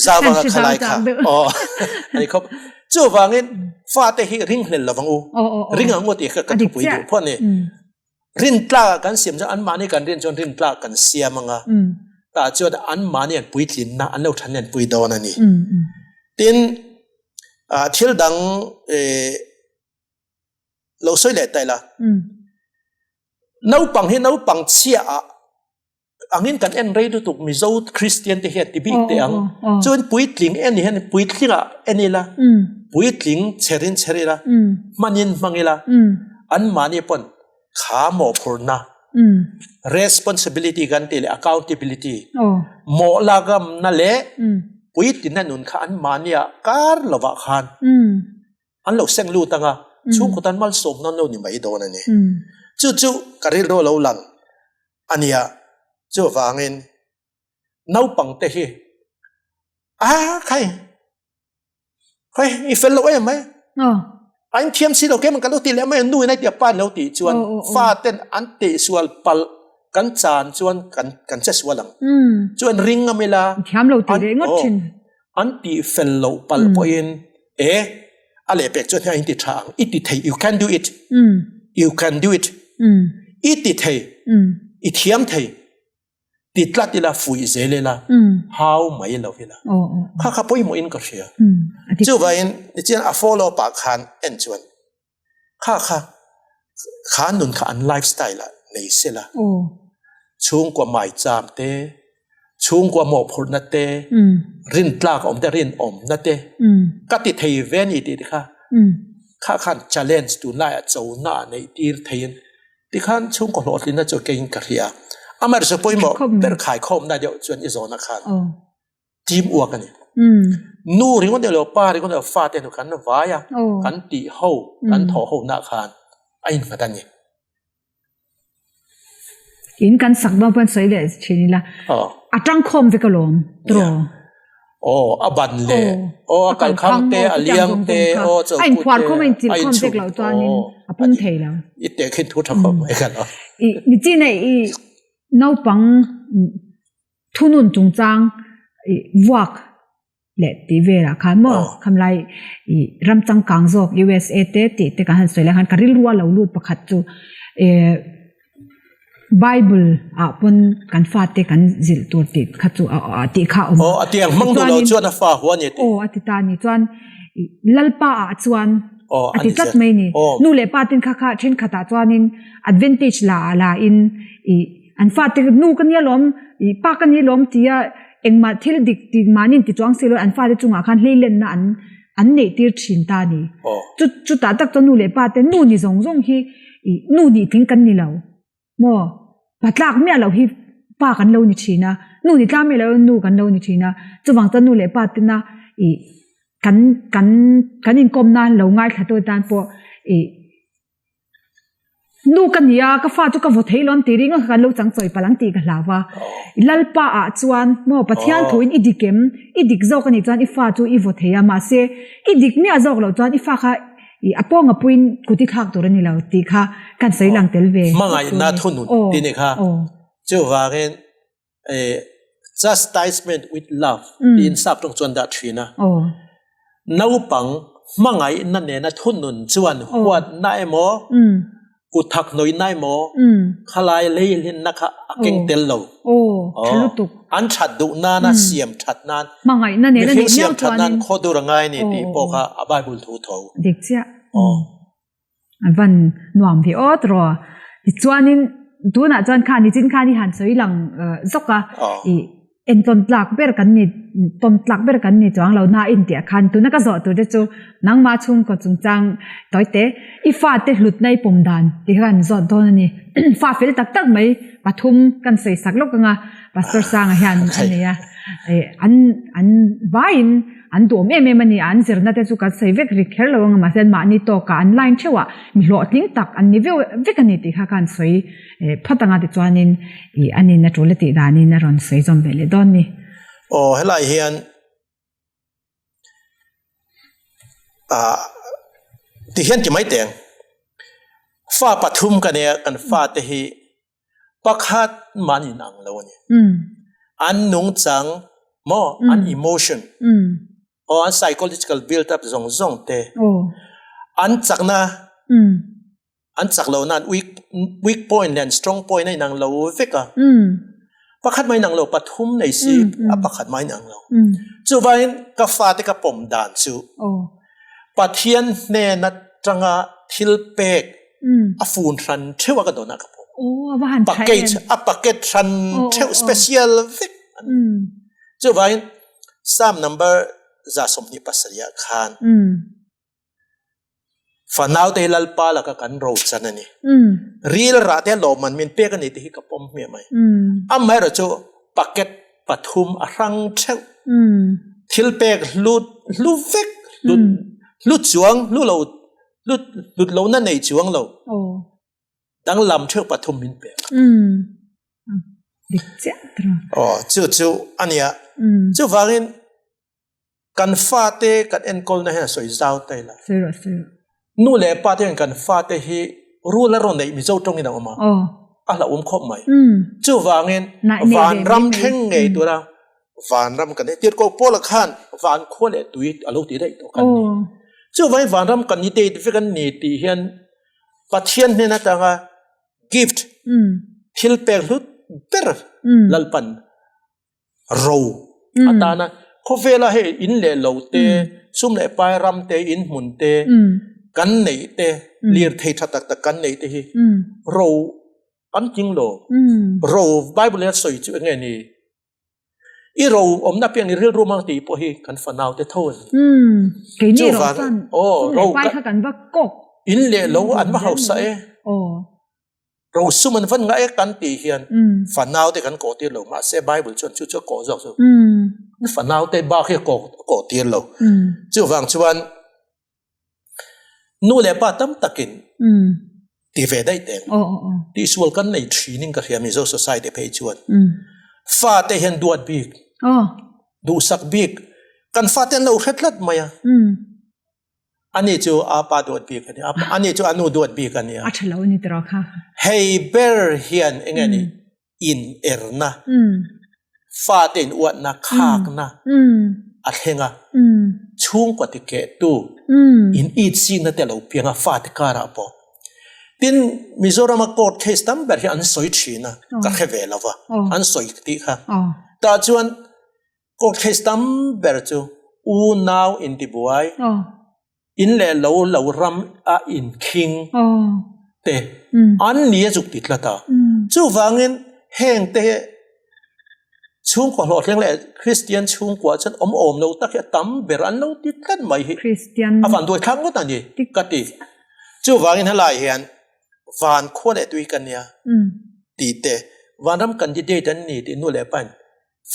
Speaker 2: zau anga khalai kha aw ani khawp. Chuvangin fate hi ringhlel lovang u ring ang u tih kha ka thupui duh phawt a ni. Rintlak ah kan siam chuan anmahni kan rin chuan rintlak kan siam anga tah chuan anmahni an puitlinna an lo than an pui dawn a ni. Tin thil dang lo sawi leh ta ila naupang hi naupang chhia ah angin kan en rei lutuk Mizo Kristian te hian ti bik teh ang chuan puitling en hian puitling ah en ila puitling chher in chher ila hman in hmang ila an mahni pawn kha mawhphurhna responsibility kan tih leh accountability mawh lakamna leh puitlina nun kha an mahni ah kar lovah khan an lo seng lut anga chhungkaw tan malsawmna an lo ni mai dawn a ni. Chu chu ka rilru a lo lang a nia. Chuvangin naupang te hi a khai khai i fel lo em mai a in thiam si lo keimah ka lo ti leh mai a nu in a ti a pa in lo tih chuan fa ten an tihsual palh kan chan chuan kan kan che sual ang chuan ring ngam ila
Speaker 1: thiam lo tih leh ngawt thin
Speaker 2: an tih fel loh palh pawhin e a lehpek chuan hian in ti tha ang i ti thei you can do it you can do it i ti thei i thiam thei ti tlat ila fuih zel ila hau mai lo ila kha kha pawimawh in ka hria chuvangin tichuan a follow up ah khan en chuan Kha kha kha nun kha an lifestyle ah nei sela chhungkua maicham te, chhungkua mawhphurhna te, rintlak awm te, rinawmna te ka ti thei ve a ni tih te kha kha khan challenge tunlaiah chona ah neih tir theiin tikhan chhungkaw hlawhtlinna chu keiin ka hria. Amaherawhchu pawimawh ber khaikhawmna deuh chuan i zawhna khan team work a ni. Nu ringawt ni lo, pa ringawt ni lo, fate nu kan vai a, kan tih ho, kan thawh ho nah khan a innghat a ni.
Speaker 1: In kan sak dawn pawh sawi leh thin ila. A tangkhawm vek alawm, tiraw?
Speaker 2: Aw a ban leh aw a kalkhang te a liang te aw
Speaker 1: chokut te a inphuar khawm a inchilh khawm vek loh chuanin a pung thei lo.
Speaker 2: I tehkhin thu tha khawp mai ka lo.
Speaker 1: I nichin a i naupang thunun chungchang i vuak leh tih velah khan maw khamlai i ram changkang zawk USA te tih te kan han sawi lai khan ka rilru a lo lut pakhat chu eh Bible ah pawn kan fate kan zilh tur tih kha chu tih kha a awm a.
Speaker 2: Aw a tiang hmang duh lo chuan a fa huan i ti.
Speaker 1: Aw a ti ta a ni chuan Lalpa ah chuan a ti tlat mai a ni. Nu leh pa ten kha kha thenkhat ah chuanin advantage la ah la in i an fate nu ka nia lawm i pa ka nia lawm tia engmah thil dik ti mahni in ti chuang si lo an fate chungah khan hleilenna an an neih tir thin ta a ni. Chu chutah tak chuan nu leh pa te nu ni zawng zawng hi i nu nih tling kan ni lo maw pa tlak miah loh hi pa kan lo ni thin a nu ni tlak miah loh nu kan lo ni thin a chuvang chuan nu leh pa tena i kan kan kan inkawmna lo ngaithla tu tan pawh i Nu ka ni a, ka fa chu ka vaw thei lo an ti ring a, kan lo chang chawi palh ang tih ka hlau a. Lalpa ah chuan maw Pathian thuin i dik em? I dik zawk a nih chuan i fa chu i vaw thei a, mahse i dik miah zawk loh chuan i fa kha i a pawnga puiin kut i thlak tur a ni lo tih kha kan sawi lang tel ve.
Speaker 2: Hmangaihna thunun tih ni kha. Chuvangin chastisement with love tiin sap tawng chuan dah thin a. Naupang hmangaihna nena thunun chuan huatna emaw, kuthak hnawihna emaw, khalai leihlinna kha a keng tel lo. An that duh nana siam that nan, mihring siam that nan khaw dur a ngai a ni tih pawh kha a Bible thu tho.
Speaker 1: Dik chiah. A van nuam ve awt rawh. Tichuanin tunah chuan khan nichin khan i han sawi lang zawk a, i entawn tlak ber kan ni tawn tlak ber kan ni chuang lo na intiah khan tuna ka zawh tur te chu nangmah chhungkaw chungchang tawi te i fate hlutna i pawm dan tih kha kan zawt dawn a ni. Fa fel tak tak mai pathum kan sawi sak lawk anga Pastor Sanga hian a nei a, an an vaiin An duhawm em em a ni a, an zirna te chu kan sawi vek ri kher lo anga mahse an mahni tawkah an line theuhah mi hlawhtling tak an ni veu vek a ni tih kha khan sawi phawt anga tichuanin ih a nin a tul a tih danin a rawn sawi zawm ve leh dawn ni.
Speaker 2: Aw helai hian ah ti hian ti mai teng fa pathum ka nia kan fate hi Pakhat man in ang lo a ni. An nungchang maw, an emotion aw an psychological build up zawng zawng te, an chakna, an chak lohna an weak weak point leh an strong point a inang lo vek a. Pakhat mah inang lo, pathum nei si a pakhat mah inang lo. Chuvangin ka fate ka pawm dan chu Pathian hnen atanga thil pek a fun hran theuh a ka dawn ah ka pawm. Package a packet hran theuh special vek a ni. Chuvangin Psalm number 27 ah khan fanau te hi Lalpa laka kan rochan a ni. Ril rah te lawmman min pek a ni tih hi ka pawm hmiah mai. Amaherawhchu chu packet pathum a hrang theuh. Thil pek hlu hlu vek hlu hlu chuang hlu lo hlu hlut lohna nei chuang lo. Danglam theuh pathum min pek.
Speaker 1: Dik chiah tawh.
Speaker 2: Aw chu chu a nia. Chuvangin Kan fate kan enkawlna hian a sawi zau ta ila.
Speaker 1: Sawi rawh, sawi rawh.
Speaker 2: Nu leh pa te hian kan fate hi rul a rawn neih Mizo tawngin a awm a, a hlauhawm khawp mai. Chuvangin vanram thleng ngei tura vanram kan nei. Tirhkoh Paula khan van khua leh tui a lo ti daih tawh kan ni. Chuvangin vanram kan ni date vek an ni tih hian Pathian hnen atanga gift, thil pek hlut ber Lalpan ro atana khawvela hei in leh lo te sum leh pai ram te in hmun te kan neih te lirthei tha tak tak kan neih te hi ro an tling lo ro bible a sawi chu enge ni i ro awmna piang i rilru mang tih pawh hi kan fanau te tho a ni
Speaker 1: keini ro chuan sum leh pai kha kan va kawk
Speaker 2: in leh lo an va hausa e Rosum an van ngah e kan tih hian fanau te kan kawh tir lo mahse Bible chuan chu chu a kawh zawk chu fanau te bak hi a kawh kawh tir lo chuvang chuan nu leh pa tam takin ti ve daih teng tihsual kan nei thin in ka hria Mizo society phei chuan fa te hian duat bik duhsak bik. Kan fate an lo hre tlat mai a. Ani chu a pa duat bik a ni a, ani chu a nu duat bik a ni a.
Speaker 1: A tha lo a ni tawh kha.
Speaker 2: Hei ber hian enge ni in erna, fate in uatna, khakna a thleng a. Chhungkaw tikehtu in it zingna te a lo piang a fate karah pawh. Tin, Mizorama court case tam ber hi an sawi thin a, ka hre ve lo va, an sawi tih kha. Tah chuan Court case tam ber chu unau intibuai, in leh lo lo ram a inkhing te an ni a zuk ti tlat a. Chuvangin heng te chhungkaw hlawhtling leh Kristian chhungkua chuan awm awm lo tak hi a tam ber an lo ti tlat mai hi a van duai thlak ngawt a ni ka ti. Chuvangin helai hian van khua leh tui ka nia tih te, vanram candidate an ni tih nu leh pa in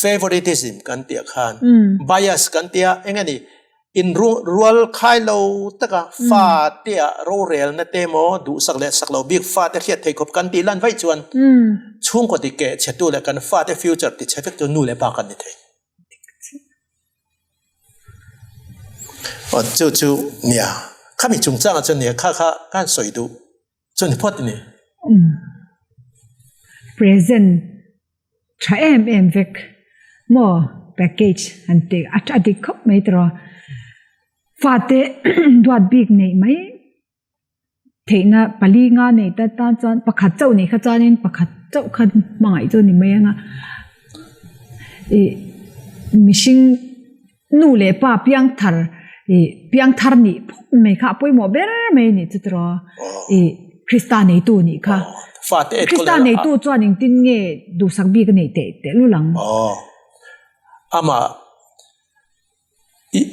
Speaker 2: Favoritism kan tih ah khan bias kan tia eng a ni in rual khai lo taka fa te ah rorelna te emaw duhsak leh sak lo bik fa te hriat thei khawp kan tih lan vaih chuan chhungkaw ti keh chhe tu leh kan fa te future ti chhe vek chu nu leh pa kan ni thei. Aw chu chu nia khami chungchang ah chuan nia kha kha ka han sawi duh. Chuan phawt a ni.
Speaker 1: Present tha em em vek maw package han tih a dik khawp mai tawh a. Fate duat bik neih mai theihna pali nga nei ta tan chuan pakhat chauh nih kha chuanin pakhat chauh kha hmangaih chu a ni mai ang a. Ih mihring Nu leh pa piangthar ih piangthar nih phawt mai kha a pawimawh ber mai a nih chu tiraw ih Krista neitu nih kha. Krista neitu chuan engtin nge duhsak bik a neih teh teh lul ang.
Speaker 2: Amah ih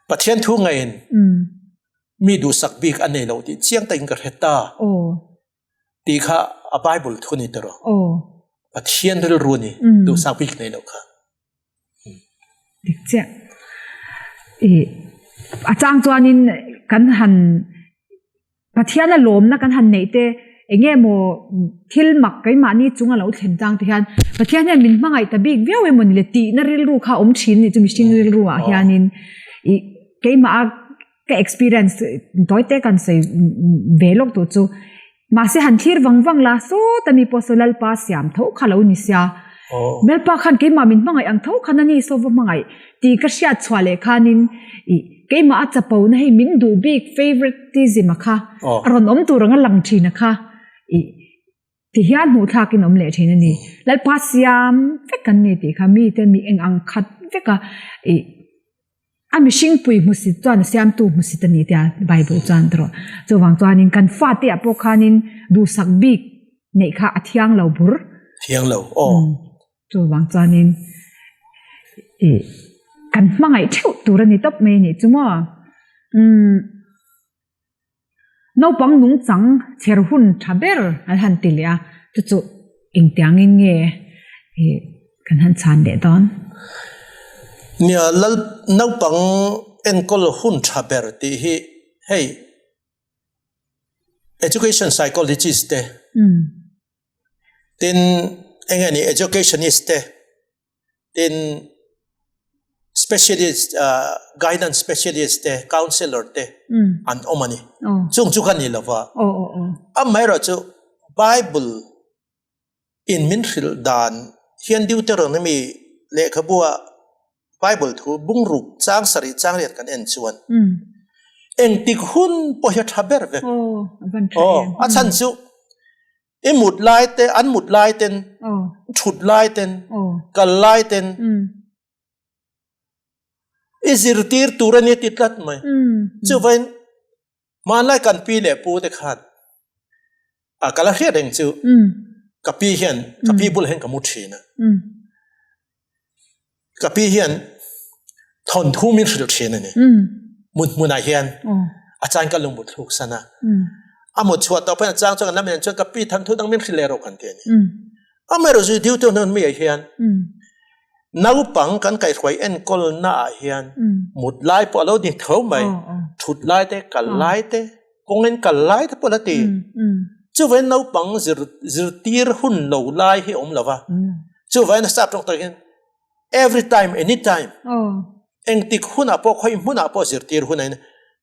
Speaker 2: Pathian thu ngeiin mi duhsak bik a nei lo tih chiang takin ka hre ta. Tih kha a Bible thu ni tiraw? Pathian rilru a ni, duhsak bik nei lo kha.
Speaker 1: Dik chiah. I a chang chuanin kan han Pathian a lawmna kan han neih te eng nge maw thil mak keimahni chung a lo thlen chang te hian Pathian hian min hmangaih ta bik viau emaw ni le tihna rilru kha a awm thin ni chu mihring rilru ah hianin i keimah a ka experience tawi te kan sawi ve lawk tur chu mahse han thlir vang vang la sawta mi pawh saw Lalpa siam tho kha lo ni sia Lalpa khan keimah min hmangaih ang tho khan ani saw va hmangaih tih ka hriat chhuah leh khanin ih keimah a chapo na hei min duh bik favoritism a kha a rawn awm tur anga lang thin a kha ih Ti hian hmuh thlakin awm leh thin a ni. Lalpa siam vek kan ni tih kha mite mi eng ang khat vek a ih a mihring pui hmusit chuan a siamtu hmusit a ni tia Bible chuan ti rawh. Chuvang chuanin kan fate ah pawh khanin duhsak bik neih kha a thiang lo bur.
Speaker 2: Thiang lo aw.
Speaker 1: Chuvang chuanin ih kan hmangaih theuh tur a ni tawp mai a nih chu maw. Umm. Naupang nungchang chher hun tha ber an han ti leh a, chu chu engtiangin nge ih kan han chhan leh dawn?
Speaker 2: Nia, Lal naupang enkawl hun tha ber tih hi hei education psychologist te, tin enge ni educationist te, Tin, specialist, guidance specialist te, counsellor te an awm a ni. Chung chu ka ni lo va. Amaherawhchu Bible in min hrilh dan hian Deuteronomy lehkhabua Bible thu bungruk chang sarih chang riat kan en chuan engtik hun pawh hi a tha ber vek. A chhan chu I mut lai te, an mut lai ten, thut lai ten, kal lai ten i zirtir tur a ni ti tlat mai. Chuvain hmanlai kan pi leh pu te khan a ka la hriat reng chu ka pi hian ka pi bulah hian ka mu thin a. Ka pi hian thawnthu min hrilh thin a ni. Mut hmunah hian a chang ka lungmut thluk san a. A mut chhuah tawh pawhin a chang chuan kan lam en chuan ka pi thanthu dang min hrilh leh rawh kan ti a ni. Amaherawhchu zu duty hnu mi ah hian naupang kan kaihhruai enkawlna ah hian mut lai pawh a lo ni tho mai. Thut lai te, kal lai te, kawngin kal lai te pawh la ti. Chuvangin naupang zirtir hun lo lai hi a awm lo va. Chuvangin a sap tawk tak hian every time, any time. Engtik hunah pawh khawi hmunah pawh zirtir hun a in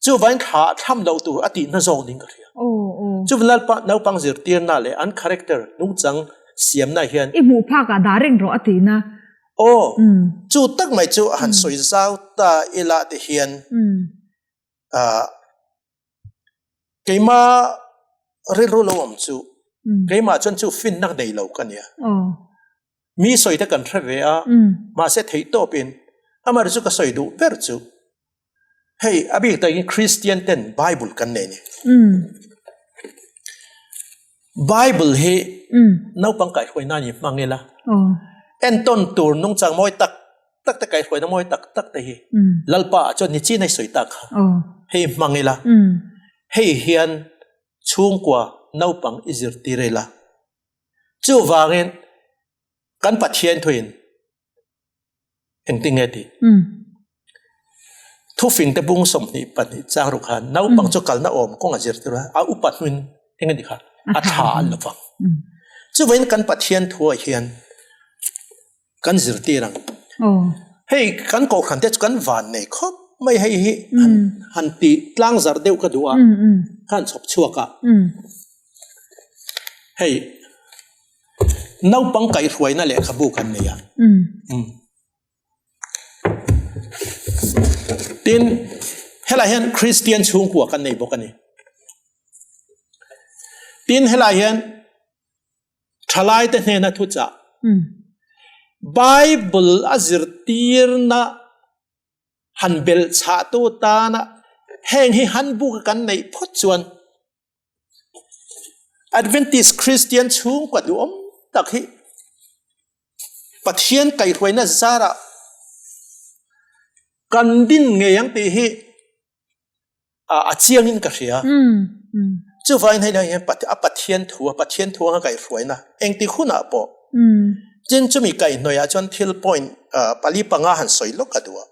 Speaker 2: chuvangin thla thlam loh tur a tihna zawk niin ka hria. Chuvang Lalpa naupang zirtirna leh an character nungchang siamna hian.
Speaker 1: I hmuh phakah dah reng rawh a tihna.
Speaker 2: Aw, chu tak mai chu a han sawi zau ta ila ti hian keima rilru lo awm chu keimah chuan chu finna nei lo ka nia. Mi sawi te kan hre ve a, mahse theih tawpin amaherawhchu chu ka sawi duh ber chu hei a bik takin Kristian ten Bible kan nei a ni. Bible hi naupang kaihhruai nan i hmang ila, entawn tur nungchang mawi tak tak te kaihhruaina mawi tak tak te hi Lalpa ah chuan nichin a i sawi tak kha hei hmang ila, hei hian chhungkua naupang i zirtir ila. Chuvangin kan Pathian thuin engtin nge tih? Thufingte bung 22 chang ru khan naupang chu kalna awm kawng a zirtir a, a upa hnuin eng a ni kha? A thla an lo vang. Chuvangin kan Pathian thuah hian kan zirtir ang. Hei kan kohhran te chu kan van nei khawp mai hei hi han ti tlang zarh deuh ka duh a, ka han chhawp chhuak a. Hei naupang kaihhruaina lehkhabu kan nei a. Tin, helai hian Kristian chhungkua kan nei bawk a ni. Tin, helai hian Thalaite hnena thuchah. Bible a zirtirna han belh chhahtu tana heng hi handbook a kan neih phawt chuan Adventist Christian chhungkua duhawm tak hi Pathian kaihhruaina zarah kan din ngei ang tih hi a chiangin ka hria. Chuvangin hei hian a Pathian thu a Pathian thu anga kaihhruaina engtik hunah pawh tin chumi kaihhnawihah chuan thil point pali panga han sawi lawk a duh a.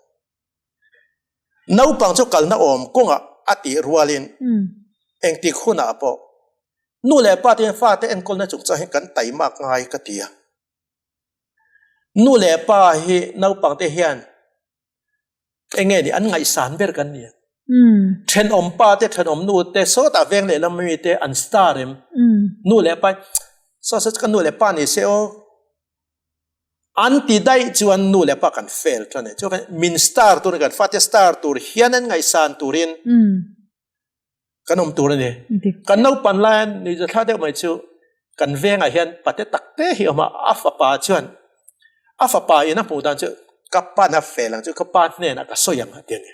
Speaker 2: Naupang chu kalna awm kawngah a tih rualin engtik hunah pawh nu leh pa te hian fate enkawlna chungchang hi kan taimak ngai ka ti a. Nu leh pa hi naupang te hian Enge ni an ngaihsan ber kan ni. Thenawm pa te thenawm nu te sawtah veng leh lam mi te an star em. Nu leh pa saw saw ka nu leh pa ni se aw. An ti daih chuan nu leh pa kan fail tan e. Chuan min star tur kan fate star tur hian an ngaihsan turin kan awm tur a ni. Kan naupan laia nuihza thla deuh mai chu kan vengah hian pate tak te hi a awm a, a fapa chuan a fapa in a hmuh dan chu ka pan a fel ang chu ka pa hnenah ka sawi ang a ti a ni.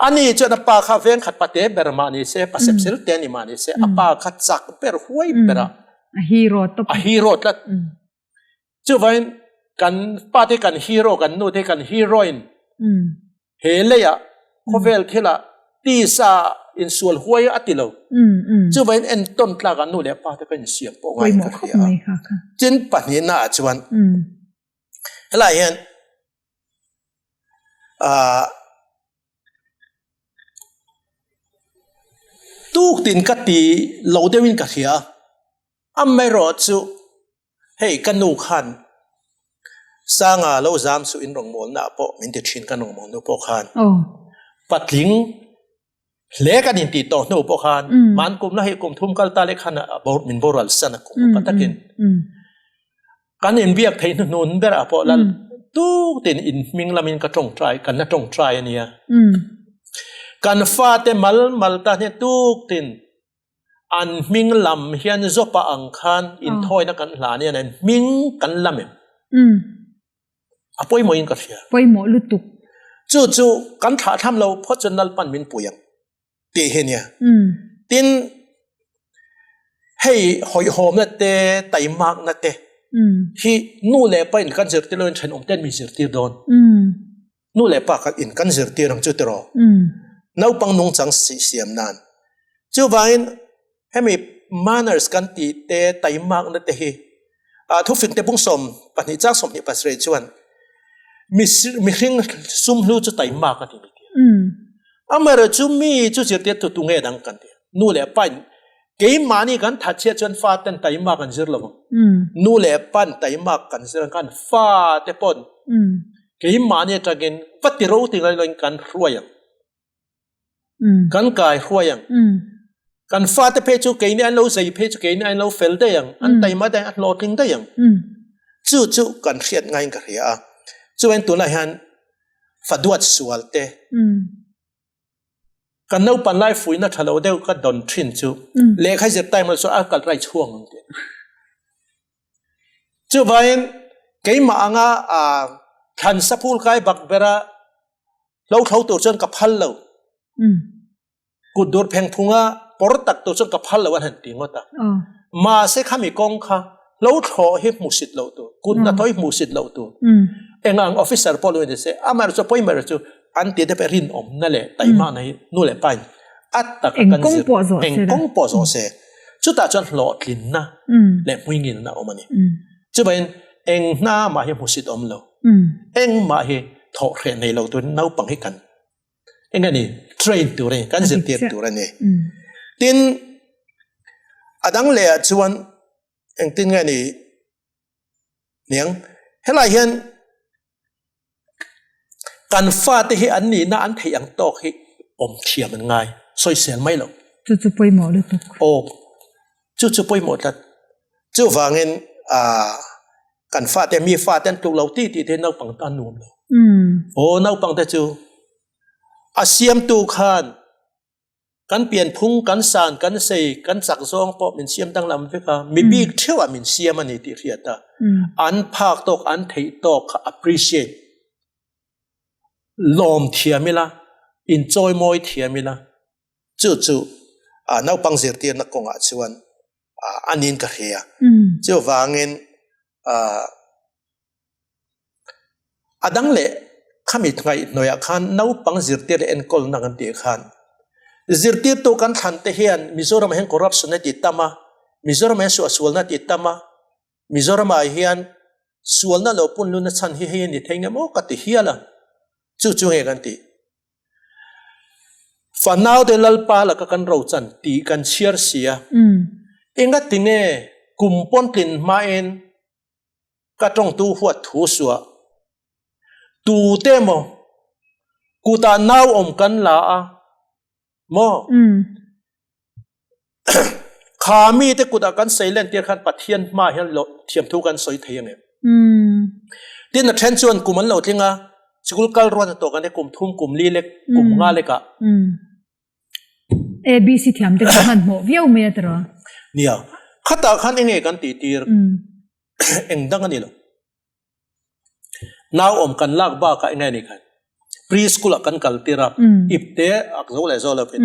Speaker 2: Ani chuan a pa kha veng khat pate ber mah ni se, pa sep sel te a ni mah ni se, a pa kha chak ber huai ber a.
Speaker 1: A hero tawp.
Speaker 2: A hero tlat. Chuvangin kan pa te kan hero, kan nu te kan heroine he leiah khawvel thilah tisa insual huai a ti lo. Chuvangin entawn tlakah nu leh pa te kan insiam pawh ngai ka hria a. Tin pahnihna ah chuan helai hian ah tuktin ka ti lo deuhin ka hria a, amaherawhchu Hei ka nu khan Sanga lo zam suh in rawngbawlna ah pawh min ti thin ka rawngbawlnu nu pawh khan patling hle kan in tih tawh hnu pawh khan man kum la hei kum thum kal ta leh khan min boral san a kum upa takin kan in biak theih hnuhnun ber ah pawh lal tuk tin in hming lamin ka tawngtai kan la tawngtai ania kan fate mal mal tan hian tuk tin An hming lam hian Jopa ang khan inthawina kan hlan hian an hming kan lam em? A pawimawhin ka hria.
Speaker 1: Pawimawh lutuk.
Speaker 2: Chu chu kan thlah thlam lo phawt chuan Lalpan min pui ang tih hi a nia. Tin, hei hawihhawmna te, taimakna te hi nu leh pa in kan zirtir loin thenawm ten min zirtir dawn. Nu leh pa khat in kan zirtir ang chu tiraw? Naupang nungchang siam nan. Chuvangin hemi manners kan tih te, taimakna te hi thufing te bung 12 chang 27 chuan mihring sumhlu chu taimak a ti mi ti a. Amaherawhchu mi chu zirtir tu tunge dang kan ti a. Nu leh pa in keimahni kan thatchhiat chuan fa ten taimak an zir lo ang. Nu leh pan taimak kan zir ang khan fa te pawn. Keimahni atangin va ti ro ti ngai loin kan hruai ang. Kan kai hruai ang. Kan fate phei chu keini an lo zei phei chu keini an lo fel daih ang, an taima daih ang, an hlawhtling daih ang. Chu chu kan hriat ngaiin ka hria a. Chuan tunah hian fa duat sual te, Kan naupan lai fuihna tha lo deuh ka dawn thin chu lehkha zir time ah chuan a kal rai chhuang ang tih. Chuvangin keimah anga thlan saphul kai bak bera hlo thlo tur chuan ka phal lo. Kut dur pheng phunga pawr tak tur chuan ka phal lo an han ti ngawt a. Mahse khami kawng kha hlo thlawh hi hmuhsit loh tur, kut hnathawh hi hmuhsit loh tur. Eng ang officer pawh lo ni se, amaherawhchu chu pawimawh chu an ti te pawh rinawmna leh taihmakna hi nu leh pa in a taka kan zir, eng kawng pawh zawh se, chutah chuan hlawhtlinna leh hmuingilna a awm a ni. Chuvangin eng hna mah hi hmuhsit awm lo, engmah hi thawh hreh nei lo turin naupang hi kan eng a ni train tur a ni kan zirtir tur a ni tin a dang leh ah chuan engtin nge ni niang helai hian kan fate hi an nihna an theih ang tawk hi awm thiam an ngai sawisel mai lo
Speaker 1: chu chu pawimawh lutuk
Speaker 2: aw chu chu pawimawh tlat chuvangin a Kan fate mi fate an tluk lo ti tih te naupang tan nuam lo. Aw naupang te chu a siamtu khan kan pianphung kan san kan sei kan chak zawng pawh min siam danglam vek a, mi bik theuh ah min siam a ni tih hriat a, an phak tawk an theih tawk kha appreciate lawm thiam ila inchawimawi thiam ila chu chu naupang zirtirna kawngah chuan a niin ka hria. Chuvangin a dang leh khami ngaihhnawihah khan naupang zirtir leh enkawlna kan tih khan zirtirtu kan thlan te hian Mizoramah hian corruption a ti tam a, Mizoramah hian suahsualna a ti tam a, Mizoramah hian sualna lo punluna chhan hi hei a ni thei nge maw ka ti hial a, chu chu nge kan tih. Fanaute Lalpa laka kan rochan tih kan chhiar si a, engati nge kum pawn tlin hmain ka tawngtu huat thu suah? Tute emaw kutah nau awm kan la a maw? Kha mite kutah kan sei len tir khan Pathian hmaah hian thiamthu kan sawi thei ang em? Tin, a then chuan kum an lo tling a, sikul kal ruat a tawk an e kum thum, kum li lek, kum nga lekah.
Speaker 1: ABC thiam te kha hmanhmawh viau mai a tiraw?
Speaker 2: Nia, khatah khan enge kan tih tir eng dang a ni lo. Nau awm kan lak bakah enge ni khan pre-school ah kan kal tir a, ipte ak zo leh zo lovin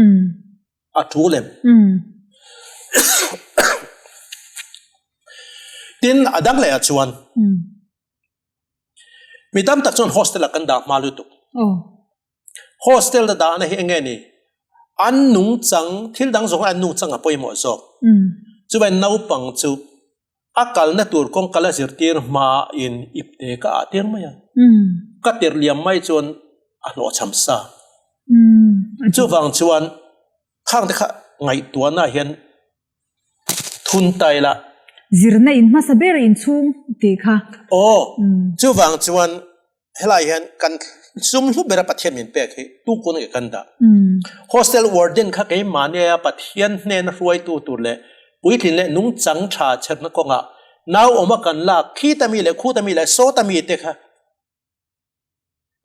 Speaker 2: a thu lem. Tin, a dang leh ah chuan mi tam tak chuan hostel ah kan dah hma lutuk. Hostel a dahna hi enge ni? An nungchang, thil dang zawng an nungchang a pawimawh zawk. Chuvai naupang chu a kalna tur kawng kal a zirtir hmain ipte ka ah tir mai a. Ka tir liam mai chuan a hlawhchham sa. Chuvang chuan khang te kha ngaihtuahna hian thun ta ila.
Speaker 1: Zirna in hmasa ber inchhung tih kha.
Speaker 2: Aw, chuvang chuan Helai hian kan sum hlu bera Pathian min pek hi tu kun nge kan dah? Hostel warden kha keimahnia Pathian hnena hruaitu tur leh puitlin leh nungchang tha chherna kawngah nau awma kan lak khita mi leh khuta mi leh sawta mi te kha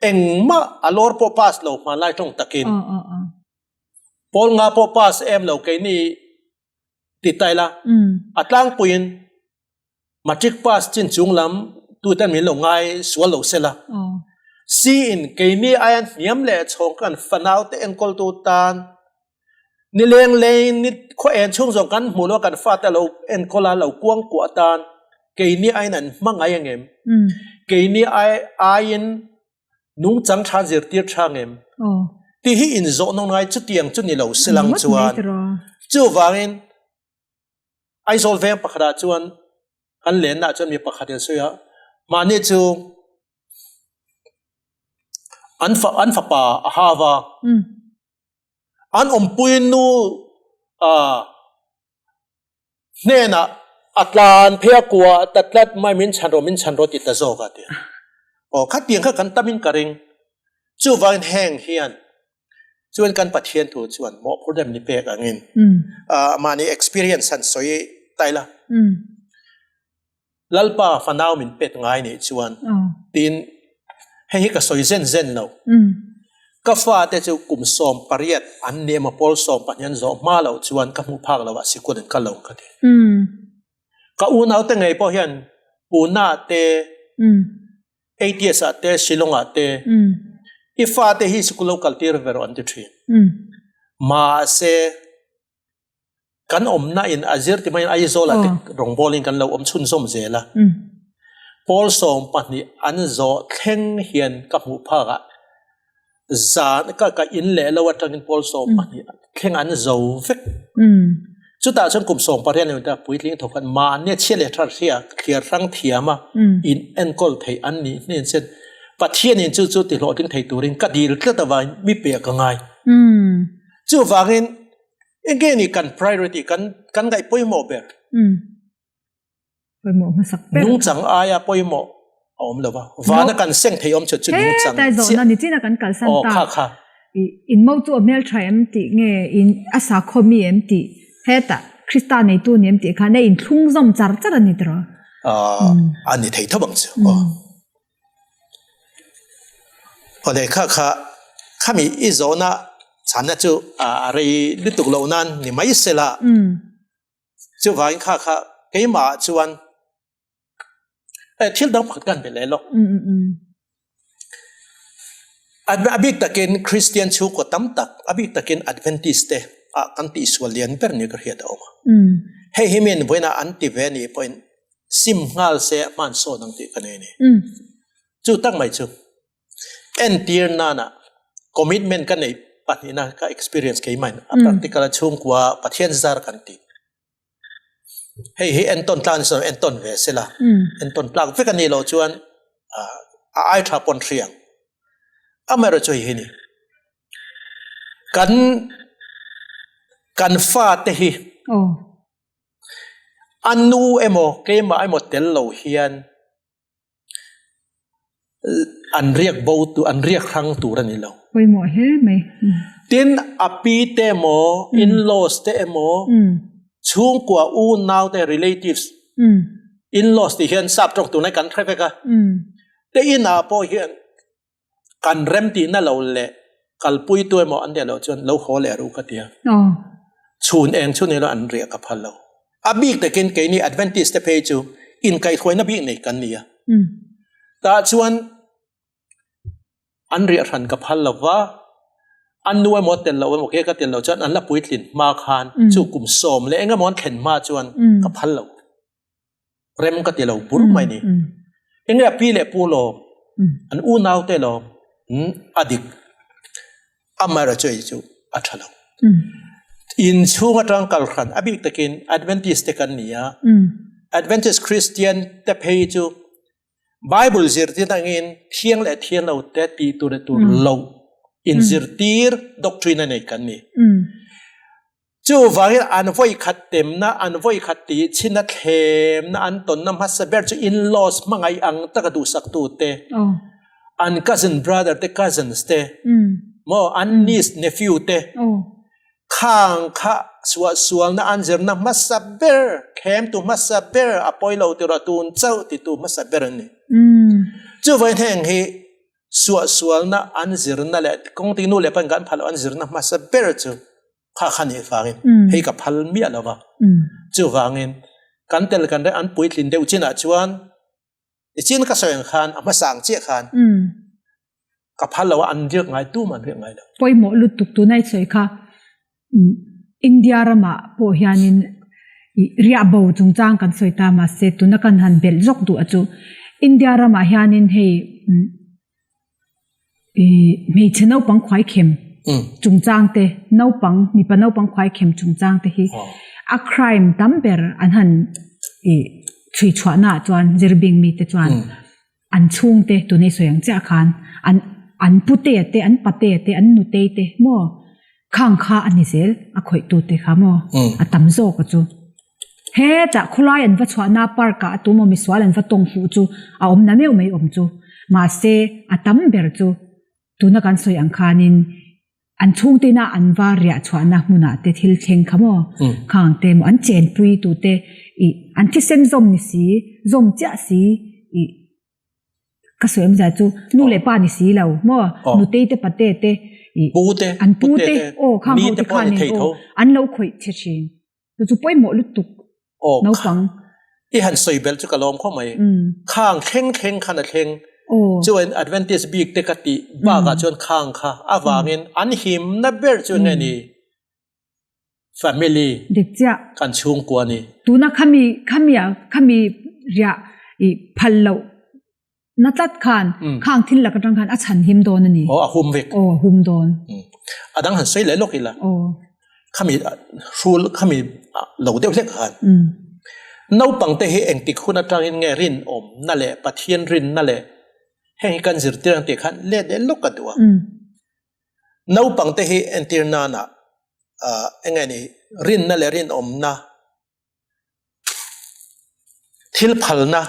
Speaker 2: engmah a lawr pawh pass lo hmanlai tawng takin pawl nga pawh pass em lo keini ti ta ila a tlangpuiin Matric pass chin chung lam tuten min lo ngai sual lo sela. Si in keini aian hniam leh chhawng kan fanau te enkawltu tan nileng leng ni khaw en chhung zawng kan hmuh lo kan fate lo enkawl a lo kuang kuah tan keini aiin an hma ngai angem? Keini ai aiin nungchang tha zirtir tha angem? Tih hi inzawh nawk ngai chutiang chu ni lo selang chuan chuvangin Aizawl veng pakhatah chuan kan lenna chuan mi pakhat in a sawi a, mahni chu an fa an fapa a hau a, an awmpui nu hnenah a tlan phei a kuah ta tlat mai min chhan rawh min chhan rawh ti ta zawk a ti. Aw khatiang kha kan tamin ka ring. Chuvangin heng hian chuan kan Pathian thu chuan mawhphur dem ni pek angin mahni experience han sawi ta ila. Lalpa fanau min pet ngai nih chuan tiin hei hi ka sawi zen zen lo. Ka fate chu kum 18 an ni emaw pawl 12 an zawh hma loh chuan ka hmuh phak loh ah sikul an kal lo ka ti. Ka unaute ngei pawh hian Pune te, ATS ah te, Shillong ah te i fate hi sikul lo kal tir ve rawh an ti thin. Mahse kan awmna in a zir ti maiin Aizawl ah te rawngbawlin kan lo awm chhunzawm zel a. Pawl 12 an zawh thleng hian ka hmuh phak ah zan ka ka in leh lo atangin pawl 12 thleng an zo vek. Chutah chuan kum 18 ni ta puitling thawk khan mahni a chhia leh tha hria thliar hrang thiam a in enkawl thei an nih hnen chuan Pathianin chu chu ti hlawhtling thei turin ka dil tlat avangin mi pe ka ngai. Chuvangin enge ni kan priority kan kan ngaih pawimawh ber.
Speaker 1: Pawimawh hmasak ber.
Speaker 2: Nungchang aia pawimawh a awm lo va. Vana kan seng thei awm chu chu nungchang
Speaker 1: chiah. Hetai zawhna ni chin a kan kalsan
Speaker 2: ta. Kha kha.
Speaker 1: In mo chu a hmel tha em tih nge in a sakhaw mi em tih hetah Krista neitu ni em tih khan a inthlung zawm char char a ni tiraw?
Speaker 2: A ni thei tho ang chu. Awle kha kha khami i zawhna chhanna chu a rei lutuk loh nan ni mai sela. Chuvangin kha kha keimah ah chuan thil dang pakhat kan be leh lawk. A bik takin Kristian chhungkaw tam tak, a bik takin Adventist te ah kan tihsual lian ber ni ka hriat a awm a. Hei hi min vawiinah an ti ve anih pawhin sim nghal se a hman sawn ang tih ka nei a ni. Chu tak mai chu entir nana commitment ka nei pahnihna ka experience keimahin a practical a chhungkua Pathian zar kan tih. Hei hi entawn tlak ni sawn entawn ve sela entawn tlak vek a nih loh chuan a ai tha pawn hria ang. Amaherawhchu hei hi ni kan kan fate hi a nu emaw keimah emaw tel lo hian An riak bo tur, an riak hrang tur a ni lo.
Speaker 1: Pawimawh hle mai.
Speaker 2: Tin, a pi te emaw, in-laws te emaw, chhungkua unau te, relatives, in-laws tih hian sap tawng tunlai kan hre vek a, te inah pawh hian Kan rem tihna lo leh kalpuitu emaw an nih loh chuan lo haw leh ru ka ti a. Chhun eng chu ni lo an riah ka phal lo. A bik takin keini Adventist te phei chu inkaihhruaina bik nei kan ni a. Tah chuan an riah hran ka phal lo va, an nu emaw tel lo emaw ke ka tel lo chuan an la puitlin hma khan chu kum sawm leh eng emaw an thlen hma chuan ka phal lo. Rem ka ti lo bur mai ni. Enge a pi leh pu lawm, an unau te lawm, a dik. Amaherawhchu ei chu a tha lo. In chhung atang kal hran a bik takin Adventist te kan ni a. Adventist Christian te phei chu Bible zirtir angin thiang leh thiang lo te tih tur leh tur lo inzirtir doctrine a nei kan ni. Chuvangin an vawi khat temna, an vawi khat tihchhinna, thlemna an tawnna hmasa ber chu in-laws hmangaih ang taka duhsaktute, an cousin brother te, cousins te, maw, an niece, nephew te, khang kha suahsualna an zirna hmasa ber, thlemtu hmasa ber, a pawi lo tirah tun chauh titu hmasa ber an ni. Chuvangin heng hi suahsualna an zirna leh kawngti nu leh pa in kan phal loh an zirna hmasa ber chu kha kha nih vangin hei ka phal miah lo va. Chuvangin kan tel kan reh an puitlin deuh chinah chuan nichin ka sawi ang khan a hmasa ang chiah khan ka phal lo a an riak ngai tum an riak ngai lo.
Speaker 1: Pawimawh lutuk tuna i sawi kha India ramah pawh hianin riah bo chungchang kan sawi ta mahse tuna kan han belh zawk duh a chu India ramah hianin hei Hmeichhe naupang khuaikhem chungchang te, naupang, mipa naupang khuaikhem chungchang te hi a crime tam ber an han chhui chhuahna ah chuan zirbing mite chuan an chhungte tuna i sawi ang chiah khan an an pute te, an pate te, an nutei te maw khang kha a ni zel a khawihtute kha maw a tam zawk a chu. Hetah khawlai an va chhuahna park ah a tum awm misual an va tawng fuh chu a awm na meuh mai awm chu. Mahse, a tam ber chu tuna kan sawi ang khanin an chhungte ina an va riah chhuahna hmunah te thil thleng kha maw, khang te maw an chenpui tute ih an thisen zawm ni si, zawm chiah si ih Ka sawi awmzia chu nu leh pa ni si lo maw nutei te pate te ih an pu te aw khang ho te khan in aw an lo khawih che thin chu chu pawimawh lutuk naupang.
Speaker 2: I han sawi belh chu ka lawm khawp mai. Khang thleng thleng khan a thleng. Chuan Adventist bik te ka tih bakah chuan khang kha avangin an himna ber chu enge ni? Family
Speaker 1: Dik chiah.
Speaker 2: Kan chhungkua ni.
Speaker 1: Tuna khami khami ah khami riah i phal loh na tlat khan khang thil lak atang khan a chhan him dawn a ni.
Speaker 2: Aw a hum vek.
Speaker 1: Aw a hum dawn.
Speaker 2: A dang han sawi leh lawk ila.
Speaker 1: Aw.
Speaker 2: Khami hrul khami lo deuh hlek khan. Naupang te hi engtik hun atangin nge rinawmna leh Pathian rinna leh heng hi kan zirtir ang tih khan let leh lawk a duh a. Naupang te hi entir nana eng nge ni rinna leh rinawmna thil phalna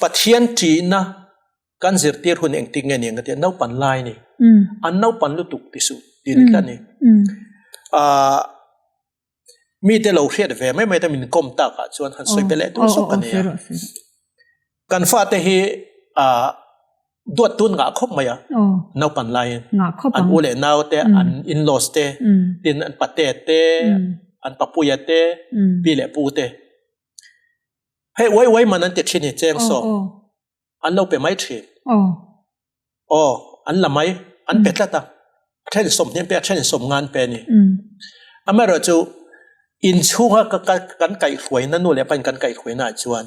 Speaker 2: Pathian ṭihna kan zirtir hun engtik nge ni ang ka ti a naupan lai a ni an naupan lutuk ti suh tih ni tlat a ni mite lo hriat ve mai mai te min kawm takah chuan han sawi pe leh tur zawk a ni a kan fate hi duat tun ngah khawp mai a naupan laiin an u leh nau te an in-laws te tin an pate te an papuia te pi leh pu te hei uai uai man an ti thin hi cheng saw an lo pe mai thin aw an la mai an pe tlat a a then sawmhnih an pe a then sawmnga an pe a ni amaherawhchu inchhunga ka kan kaihhruaina nu leh pa in kan kaihhruaina ah chuan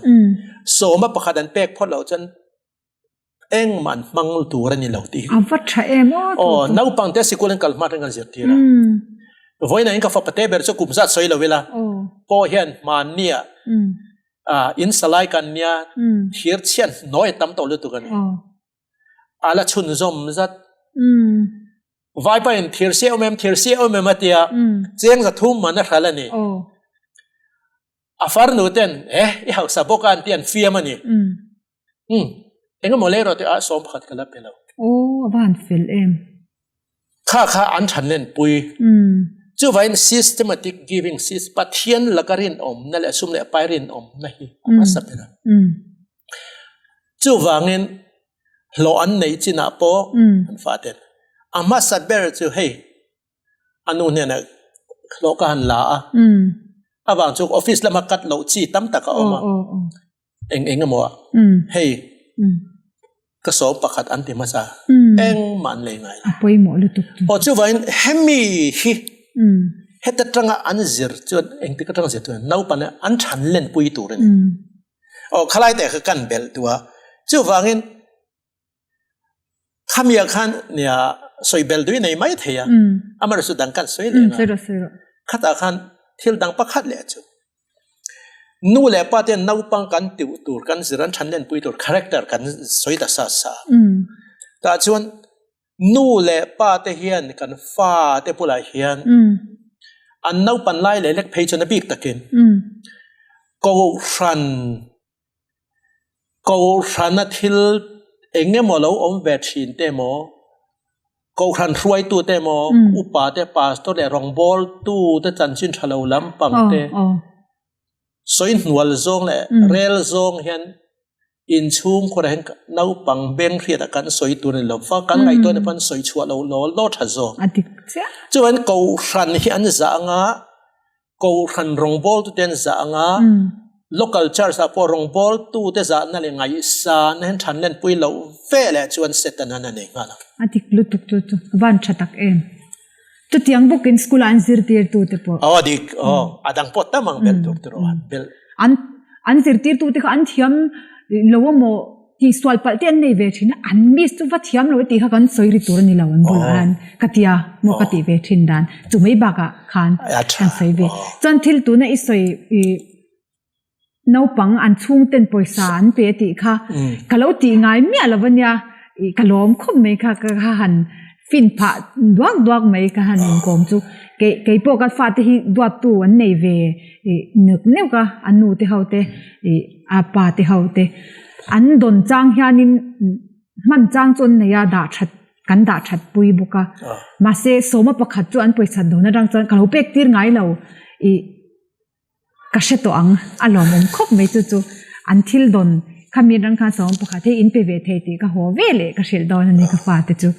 Speaker 2: sawma pakhat an pek phawt loh chuan Engmah an hmang tur a ni lo tih.
Speaker 1: A va tha em aw.
Speaker 2: Aw, naupang te sikul an kal hma atang kan zirtir a. Vawiin in ka fapa te ber chu kum zat sawi lo ila. Pawh hian hmannia in salai kan nia thir chhiat hnuai a tam tawh lutuk a ni. A la chhunzawm zat. Vaipa in thir si a awm em, thir si a awm em a tia cheng za thum man a hral a ni. A farnu ten eh i hausa bawk a an ti an fiam a ni. Umm, engemaw lei rawh tih ah 11 ka la pe lo.
Speaker 1: Aw, a va han fel em.
Speaker 2: Kha kha an than len pui. Chuvain systematic giving, Pathian laka rinawmna leh sum leh pai rinawmna hi a hmasa ber a. Chuvangin hlawh an neih chinah pawh an faten a hmasa ber chu hei a nu hnenah hlawh ka han la a, avang chu office lama cut loh chi tam tak a awm a. Eng eng emaw a hei ka 11 an ti hmasa engmah an lei ngai lo.
Speaker 1: A pawimawh lutuk chu.
Speaker 2: Aw chuvangin hemi hi heta tanga an zir chuan engtik atanga zir chuan naupang an than len pui tur a ni. Aw khalai te kha kan belh duh a chuvangin Khami ah khan nia sawi bel dui nei mai thei a. Amaherawhchu chu dang kan sawi leh nga. Khatah khan thil dang pakhat leh chu nu leh pa ten naupang kan tiu tur kan zir an than len pui tur character kan sawi ta sa sa. Tah chuan nu leh pa te hian kan fa te bulah hian an naupan lai leh lek phei chuan a bik takin kohhran Kohhrana thil eng emaw lo awm ve thin te emaw, kohhran hruaitu te emaw, upa te, pastor leh rawngbawltu te chanchin tha lo lampang te sawi hnual zawng leh rel zawng hian inchhungkhurah hian naupang beng hriatah kan sawi tur a ni lo va, kan ngaihtuah ni pawn sawi chhuah loh law law tha zawk. Chuan kohhran hi an zah anga Kohhran rawngbawltute an zah anga local church ah pawh rawngbawltute zahna leh ngaihsana hian than lenpui loh ve leh chuan Satan an a nei nghal ang.
Speaker 1: A dik lutuk chu chu a van tha tak em. Chutiang bawkin school ah an zirtirtute pawh.
Speaker 2: Aw a dik aw a dang pawh tam ang belh tur tur aw an belh.
Speaker 1: An an zirtirtute kha an thiam lo amaw Tihsual palh te an nei ve thin a, an miss chu va thiam lo e tih kha kan sawi ri tur a ni lo an bulah hian ka tia maw ka tih ve thin dan chu mai bakah khan kan sawi ve. Chuan thil tuna i sawi i naupang an chhungten pawisa an pe tih kha ka lo tih ngai miah lo ania i ka lawm khawp mai kha ka han fin phah duak duak mai ka han inkawm chu kei kei pawh ka fate hi duattu an nei ve i neuh neuh a an nu te ho te i a pa te ho te an dawn chang hianin. Hman chang chu an nei a, dah that kan dah that pui bawk a. Mahse sawma pakhat chu an pawisa dawn atang chuan ka lo pek tir ngai lo i ka hre tawh ang a lawmawm khawp mai chu chu an thil dawn khami atang khan sawma pakhat hi in pe ve thei tih ka haw ve leh ka hrilh dawn a ni ka fate chu.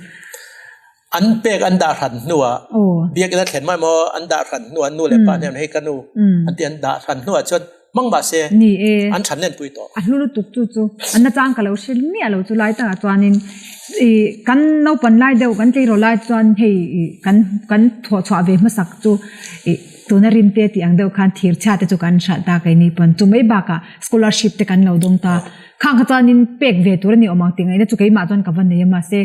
Speaker 2: An pek an dah hran hnuah biakinn a thlen mai maw an dah hran hnuah nu leh pa hnen hei ka nu an ti an dah hran hnuah chuan hmang mah se
Speaker 1: Ni e.
Speaker 2: An than nen pui tawh.
Speaker 1: A hlu lutuk chu chu an nachang ka lo hre miah lo chu lai takah chuanin i kan naupan lai deuh kan tleirawl lai chuan hei i kan kan thawh chhuah ve hmasak chu i tuna rim te tih ang deuh khan thir chhia te chu kan hralh ta keini pawn chu mai bakah scholarship te kan lo dawng ta khang kha chuanin pek ve tur a ni awm ang tih ngaihna chu keimah chuan ka va nei a mahse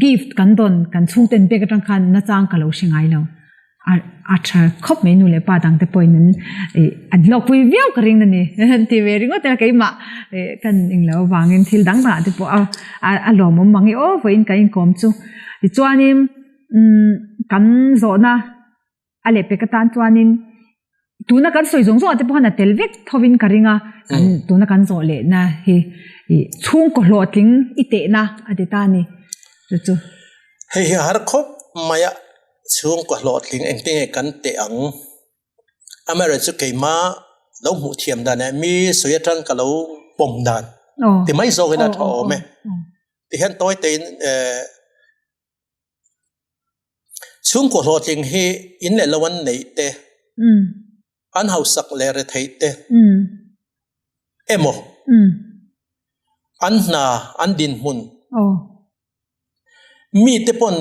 Speaker 1: gift kan dawn kan chhungten pek atang khan nachang ka lo hre ngai lo. A tha khawp mai nu leh pa dang te pawhin an an hlawkpui viau ka ring a ni ti ve ringawt a keimah kan englo avangin thil dang dangah te pawh a a lawmawm mang i aw vawiin kan inkawm chu tichuanin umm kan zawhna a lehpek atan chuanin tuna kan sawi zawng zawng ah te pawh khan a tel vek thovin ka ring a kan tuna kan zawh lehna hi ih chhungkaw hlawhtling i tehna a ti ta a ni chu chu.
Speaker 2: Hei hi a har khawp mai a. Chhungkaw hlawhtling engtin nge kan teh ang? Amaherawhchu keima lo hmuh thiam dan leh mi sawi atang ka lo pawm dan ti mai zawkin a tha awm e. Tihian tawi tein chhungkaw hlawhtling hi in leh lo an neih te, an hausak leh retheih te emaw an hna an dinhmun Mite pawn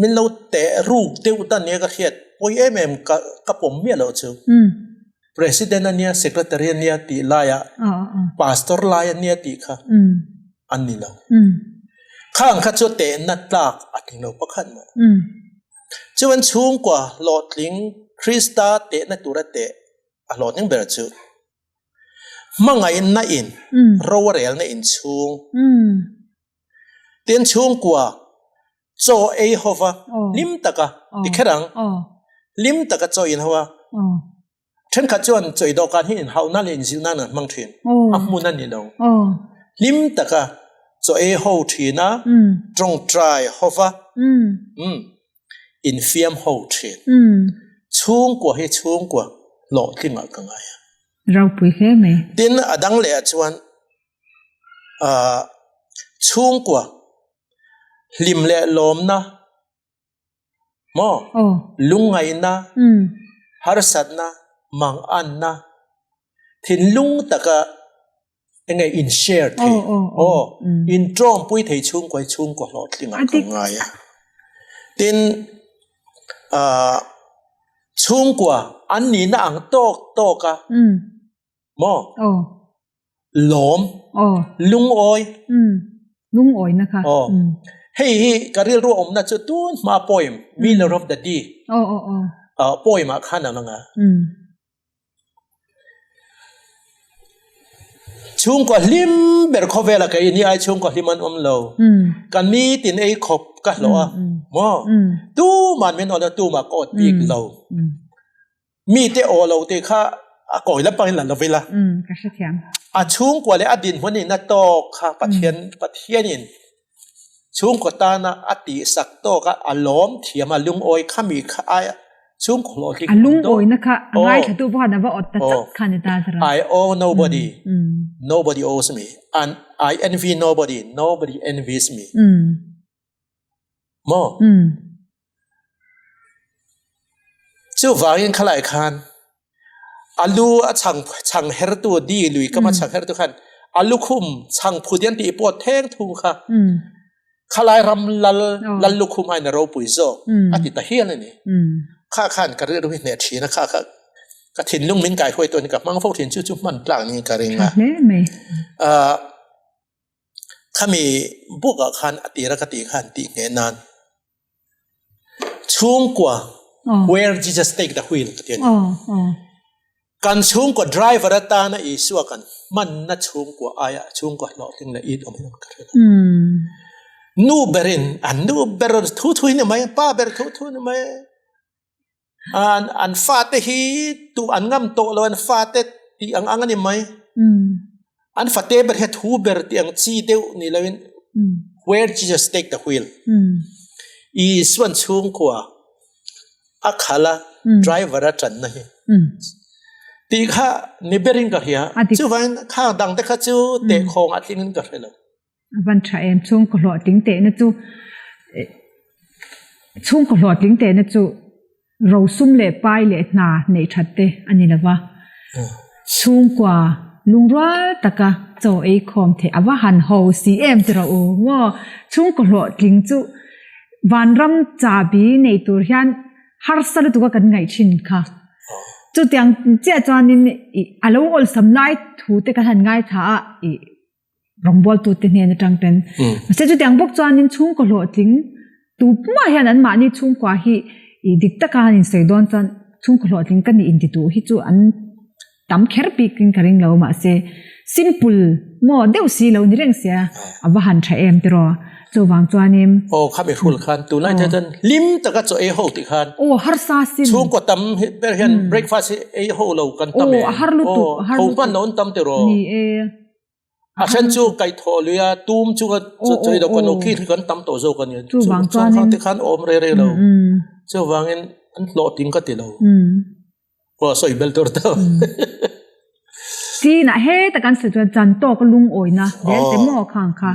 Speaker 2: min lo teh ruk deuh dan nia ka hriat pawi em em ka ka pawm miah loh chu. President a nia Secretary a nia tih laiah Pastor lai a nia tih kha an ni lo. Khang kha chu tehna tlak a tling lo pakhat mah. Chuan chhungkua hlawhtling Krista tehna tura teh a hlawhtling ber chu. Hmangaihna in ro a relna inchhung. Tin chhungkua chaw ei ho va hlim taka ti kher ang, hlim taka chaw in ho a, thenkhat chuan chaw ei dawhkan hi inhauhna leh inzilh nan an hmang thin, a hmun a ni lo. Hlim taka chaw ei ho thin a, tawngtai ho va, infiam ho thin. Chhungkua hi chhungkua hlawhtlingah ka ngai a.
Speaker 1: Ropui hle mai.
Speaker 2: Tin a dang leh ah chuan chhungkua hlim leh lawmna maw lungngaihna harsatna manganna thinlung taka enge in share thei aw in tawngpui thei chhungkua hi chhungkua hlawhtling ah ka ngai a tin chhungkua an nihna ang tawk tawk a maw lawm lungawi
Speaker 1: lungawina kha
Speaker 2: aw hei hi ka rilru awmna chu tun hma poem Miller of the Day poem ah khan a lang a chhungkaw hlim ber khawvela kei ni ai chhungkaw hlim an awm lo kan nitin ei khawp ka hlawh a maw tuman min awt a tumah ka awt bik lo. Mite aw lo tih kha a kawi lampangin la lo ila.
Speaker 1: Ka hrethiam.
Speaker 2: A chhungkua leh a dinhmun in a tawk kha Pathian Pathianin chhungkaw tana a tihsak tawk a, a lawm thiam a, lungawi kha mi kha ai chhungkaw hlawhtling
Speaker 1: A lungawina kha a ngaithlatu pawh khan a va awt ta chat kha ni ta zara.
Speaker 2: I owe nobody, nobody owes me and I envy nobody, nobody envies me. Maw? Chuvangin khalai khan a lu a chhang chhang hertu di lui kama chhang hertu khan a lukhum chhang phut hian tih pawh theng thung kha khalai ram lal lal lukhum aiin a ropui zawk a ti ta hial a ni. Kha khan ka rilru hi hneh thin a kha kha ka thinlung min kaihruai tawh a ni ka hmang fo thin chu chu hman tlak niin ka ring a. Khami book ah khan a tira ka tih khan tih ngheh nan chhungkua where Jesus take the wheel ka ti a ni. Kan chhungkua driver atana Isua kan hmanna chhungkua aia chhungkua hlawhtling leh it awm hian ka hre lo. Nu berin an nu ber thu thu hi ni mai pa ber thu thu ni mai. An an fate hi tu an ngam tawh lo an fate tih ang ang a ni mai. An fate ber hi a thu ber tih ang chi deuh ni loin. Where Jesus take the wheel. Isuan chhungkua a khalh a, driver a tanna hi. Tih kha ni berin ka hria. Chuvangin khang dang te kha chu tehkhawng a tlingin ka hre lo.
Speaker 1: A van tha em chhungkaw hlawhtling tehna chu chhungkaw hlawhtling tehna chu rosum leh pai leh hna neih that te a ni lova. Chhungkua lungrual taka chaw ei khawm theih a va han ho si em ti rawh u maw? Chhungkaw hlawhtling chu vanram chabi nei tur hian harsa lutuk a kan ngaih thin kha. Chutiang chiah chuanin a lo awlsam lai thu te kan han ngaithla a ih rawngbawltute hnen atang ten. Mahse chutiang bawk chuanin chhungkaw hlawhtling tu pumah hian anmahni chhungkua hi ih dik taka han insawi dawn chuan chhungkaw hlawhtling ka nih inti duh hi chu an tam kher bikin ka ring lo mahse simple maw deuh si lo ni reng sia a va han tha em tiraw chuvang chuanin
Speaker 2: Aw khami hrul khan tunlai te chuan hlim taka chaw ei ho tih khan
Speaker 1: aw harsa sin
Speaker 2: chhungkaw tam ber hian breakfast hi ei ho lo kan tam e
Speaker 1: aw a har lutuk a har
Speaker 2: lutuk tho hman lo an tam tiraw
Speaker 1: ni e.
Speaker 2: A then chu kaihthawh lui a, tum chunga chawi lo kan khi kan tam tawh zawk a ni.
Speaker 1: Chuvang chuan
Speaker 2: te khan awm rei rei lo. Chuvangin an hlawhtling ka ti lo. Aw sawi bel tur tawh.
Speaker 1: Chinah heta kan sawi chuan chan tawk lungawina zel te maw khang kha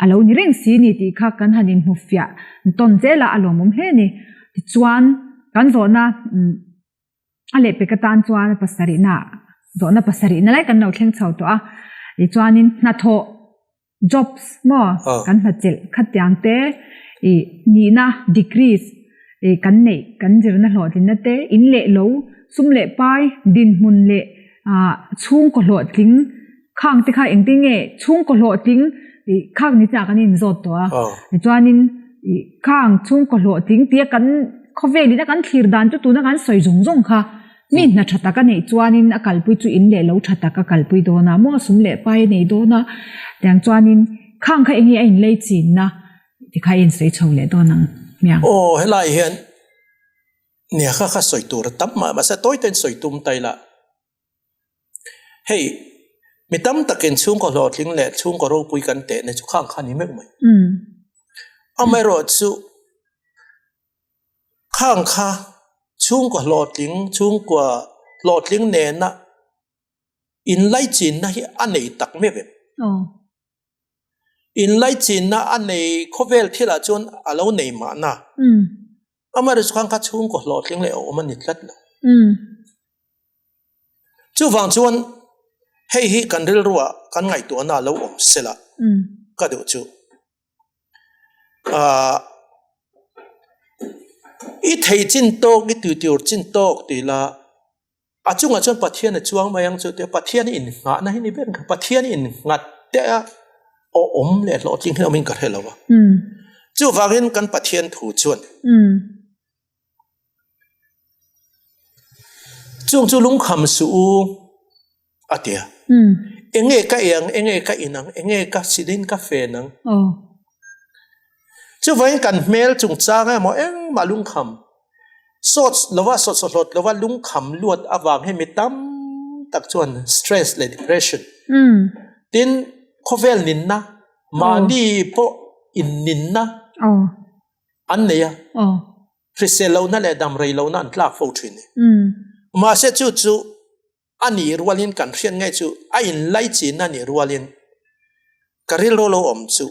Speaker 1: a lo ni reng si ni tih kha kan han inhmu fiah tawn zel a, a lawmawm hle a ni. Tichuan kan zawhna A lehpek atan chuan pasarihna zawhna pasarihna lai kan lo thleng chho tawh a, tichuanin hnathawh jobs maw kan hnachelh khatiang te ih nihna degrees ih kan neih kan zirna hlawhtlinna te in leh lo sum leh pai dinhmun leh ah chhungkaw hlawhtling khang te kha engtin nge chhungkaw hlawhtling ih khang ni chiah kan inzawt tawh a tichuanin ih khang chhungkaw hlawhtling tia kan khawvel in a kan thlir dan chu tuna kan sawi zawng zawng kha mi hna tha tak a neih chuanin a kalpui chu in leh lo tha tak a kalpui dawn a maw sum leh pai a nei dawn a tiang chuanin khang kha enge a inlei chinna tikha a insawi chho leh dawn ang hmiang.
Speaker 2: Aw helai hian nia kha kha sawi tur a tam mah mahse tawi tawiin sawi tum ta ila. Hei, mi tam takin chhungkaw hlawhtling leh chhungkaw ropui kan tehna chu khang kha a ni meuh mai. Amaherawhchu, khang kha chhungkaw hlawhtling, chhungkua hlawhtling nena inlaichinna hi a nei tak meuh em? Inlaichinna a nei khawvel thilah chuan a lo nei mahna. Amaherawhchu khang kha chhungkaw hlawhtling leh awm a ni tlat lo. Chuvang chuan hei hi kan rilrua kan ngaihtuahna lo awm sela ka duh chu. Ahh i thei chin tawk i tihtur chin tawk tih la a chungah chuan Pathian a chuang mai ang chu tia Pathian innghahna hi ni ber ang kha Pathian innghat te a awm leh hlawhtling hi awmin ka hre lo a. Chuvangin kan Pathian thu chuan. Chung chu lungkham suh u a ti a. Enge ka ei ang, enge ka in ang, enge ka silin ka fen ang. Chuvangin kan hmel chungchang emaw engmah lungkham sawt lova sawt sawhlawt lova lungkham luat avang hi mi tam tak chuan stress leh depression tin khawvel ninna mahni pawh inninna an nei a, hrisel lohna leh dam rei lohna an tlak fo thin. Mahse chu chu a nih rualin kan hriat ngei chu a inlaichinna nih rualin ka rilru lo awm chu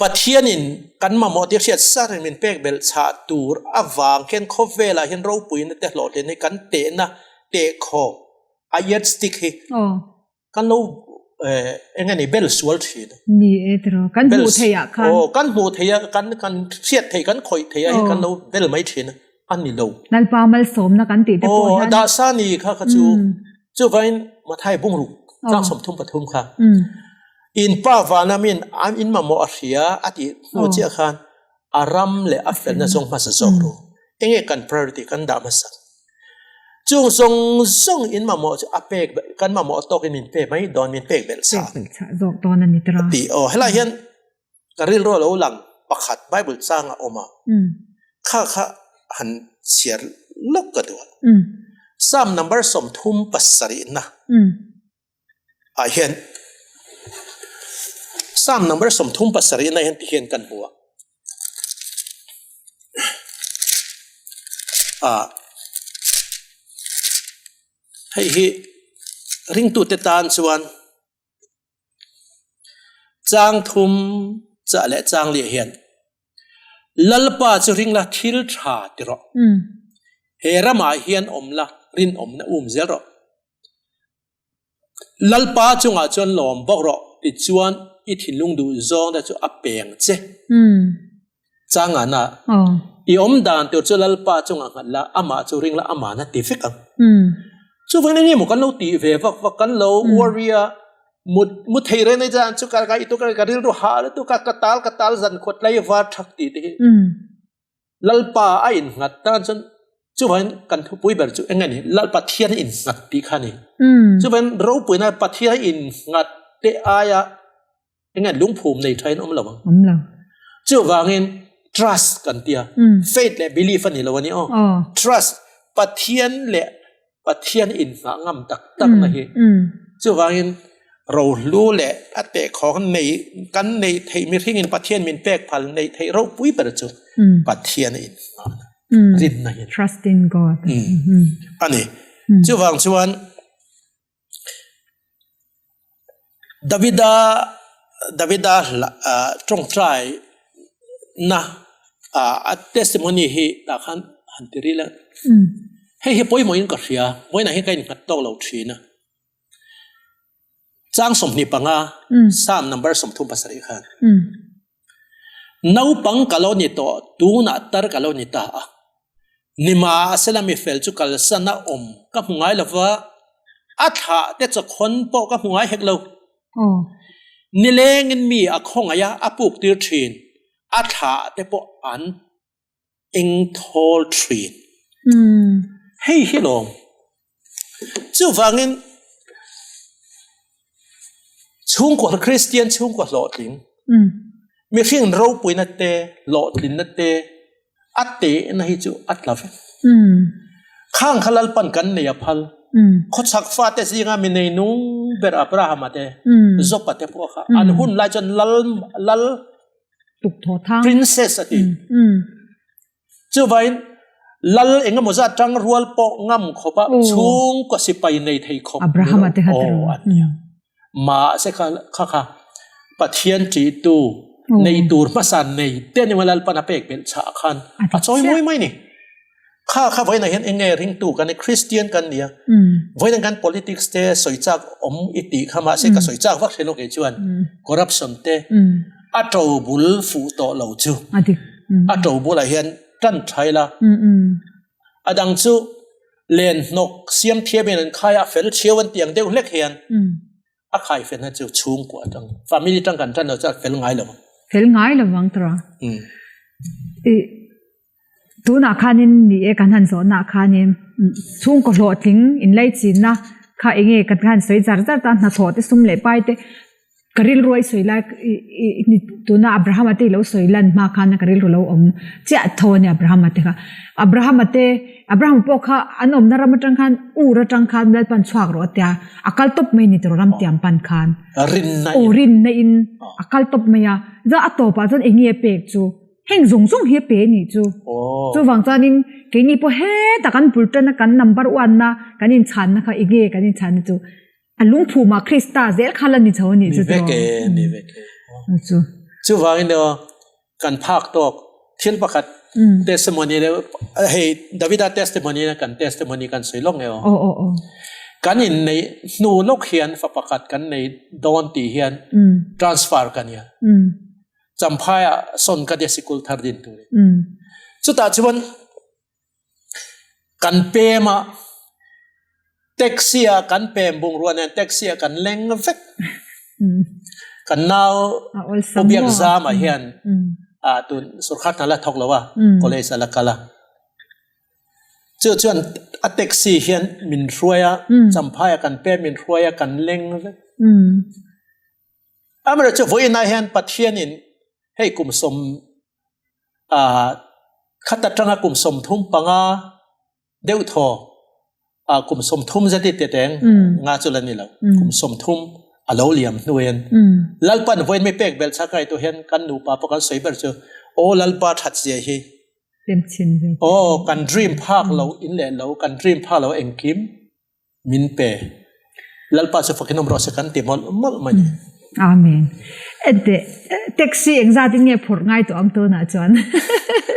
Speaker 2: Pathianin kan mamawh tih hriat sarin min pek belh chhah tur avang hian khawvelah hian ropuina te hlawhtlin hi kan tehna tehkhawm a yardstick hi Kan lo eng nge ni bel sual thin.
Speaker 1: Ni e tiraw kan hmuh theih ah khan.
Speaker 2: Aw kan hmuh theih a kan kan hriat theih kan khawih theih ah hi kan lo bel mai thin a ni lo.
Speaker 1: Lalpa malsawmna kan tih te pawh hian.
Speaker 2: Aw Dahsani kha kha chu chuvangin Mathai bungruk tlang 33 kha in pa vana min an in mamawh a hria a tih hnu chiah khan a ram leh a felna zawng hmasa zawk ru. Enge kan priority kan dah hmasa. Chung zawng zawng in mamawh chu a pek kan mamawh tawkin min pe mai dawn min pek belh chah.
Speaker 1: Pek belh chah zawk dawn a ni tira.
Speaker 2: Ti aw helai hian ka rilru a lo lang pakhat Bible chang a awm a. Kha kha han chhiar lawk ka duh a. Psalm number 37 na ah hian. Psalm number 37 na hian ti hian kan hmu a. Ah hei hi ringtute tan chuan Chang thum chah leh chang liah hian Lalpa chu ring la thil tha ti rawh. He ramah hian awm la rinawmna um zel rawh. Lalpa chungah chuan lawm bawk rawh tichuan i thinlung duh zawng te chu a peng che. Chang ngahna i awm dan tur chu Lalpa chungah nghat la amah chu ring la amahna ti vek ang. Chuvangin eng nge maw kan lo tih ve vak vak kan lo worry a mut mu thei reng nei chuan chu ka ka itu ka rilru hah lutuk a ka tal ka tal zan khuat tlai var thak tih te hi Lalpa a innghat tan chuan chuvangin kan thupui ber chu eng nge ni Lal Pathian a innghat tih kha a ni. Chuvangin ropuina Pathian a innghat te aia eng nge lungphum nei tha in awm lo ang.
Speaker 1: Awm lo.
Speaker 2: Chuvangin trust kan tia faith leh belief a ni lo a ni aw. Trust Pathian leh Pathian inngah ngam tak tak na hi. Chuvangin rohlu leh a tehkhawk nei kan neih theih mihringin Pathian min pek phal neih theih ropui ber chu Pathian a inngah na rinna hi.
Speaker 1: Trust in God.
Speaker 2: A ni. Chuvang chuan Davida Davida tawngtai na a testimony hi tah khan han ti ril a, hei hi pawimawh in ka hria, vawiinah hian ka innghat tawk lo thin a, chang 25 Psalm number 37 khan naupang ka lo ni tawh tunah tar ka lo ni ta a. Nimahsela mi fel chu kalsan a awm ka hmu ngai lo va, a thlah te chawkhawn pawh ka hmu ngai hek lo. Nilengin mi a khawngaih a, a puk tir thin, a thlah te pawh an eng thawl thin. Hei hi lawm. Chuvangin chhungkua Kristian chhungkua hlawhtling, mihring ropuina te, hlawhtlinna te, a tehna hi chu a tla vek. Khang kha Lalpan kan nei a phal. Khawchhak fate zinga mi nei nung ber Abrahama te, Jopa te pawh kha an hun lai chuan lal lal princess a ti. Chuvain lal engemaw zat tang rual pawh ngam khawpa chhungkaw sipai nei thei khawp
Speaker 1: Abrahama te kha
Speaker 2: aw an nia. Mahse kha kha kha Pathian ṭihtu nei tur hmasa nei te ni Lalpan a pek belh chhah khan a chawi mawi mai ni. Kha kha vawiinah hian eng nge ringtu kan ni Kristian kan nia. Vawiinah kan politics te sawi chak awm i tih kha mahse ka sawi chak vak hre lo kei chuan corruption te a to bul fuh tawh lo chu a to bulah hian tan tha ila a dang chu len hnawk siam thiam in an khai a fel chheu an tiang deuh hlek hian a khai fel na chu chhungkua atang family tang kan tan lo chuan fel ngai lo
Speaker 1: fel ngai lo wang tra i tunah khanin ni e kan han zawhna khanin chhungkaw hlawhtling in laichinna kha enge kan han sawi zar zar ta hnathawh te sum leh pai te Ka rilru a i sawi lai i tuna Abrahama te i lo sawi lan hma khan ka rilru lo awm chiah tho a ni Abrahama te kha. Abrahama te Abrahama pawh kha an awmna ram atang khan Ur atang khan Lalpan chhuak rawh a tia a kal tawp mai ni tur ram tiam pan khan.
Speaker 2: Rinna
Speaker 1: in. Aw rinna in a kal tawp mai a. Chuan a tawpah chuan eng nge a pek chu heng zawng zawng hi a pe a nih chu. Chuvang chuanin keini pawh hetah kan bul tana kan number one na kan inchhanna kha eng nge kan inchhanna chu A lungphumah Krista zel kha la ni chho a nih chu
Speaker 2: Ni vek e, ni vek e.
Speaker 1: Chu.
Speaker 2: Chuvangin aw kan phak tawk thil pakhat testimony le hei Davida testimony na kan testimony kan sawi lawk nge aw.
Speaker 1: Aw aw aw.
Speaker 2: Kan in nei hnu lawk hian fa pakhat kan nei dawn tih hian transfer ka nia. Champhai ah sawn ka tia sikul thar din turin. Chutah chuan Kan pem a, taxi ah kan pem bungrua nen taxi ah kan leng vek. Kan nau Pu Biakzama hian ah tun sorkar hna la thawk lo a, college a la kal a. Chu chuan a taxi hian min hruai a, Champhai ah kan pem min hruai a, kan leng vek. Amaherawhchu vawiinah hian Pathianin hei kum sawm ah khat atanga kum 35 deuh thaw ah kum 30 zet i teteng nga chu la ni lo kum 30 A lo liam hnuin Lalpan vawiin mi pek belh chak ngaihtuah hian kan nupa pawh kan sawi ber chu aw Lalpa that zia hi aw kan dream phak lo in leh lo kan dream phak lo engkim min pe Lalpa chu fakin awm rawh se kan ti mawlh mawlh mai ni.
Speaker 1: Amen. Ente taxi engzat in nge phurh ngai tawh ang tunah chuan.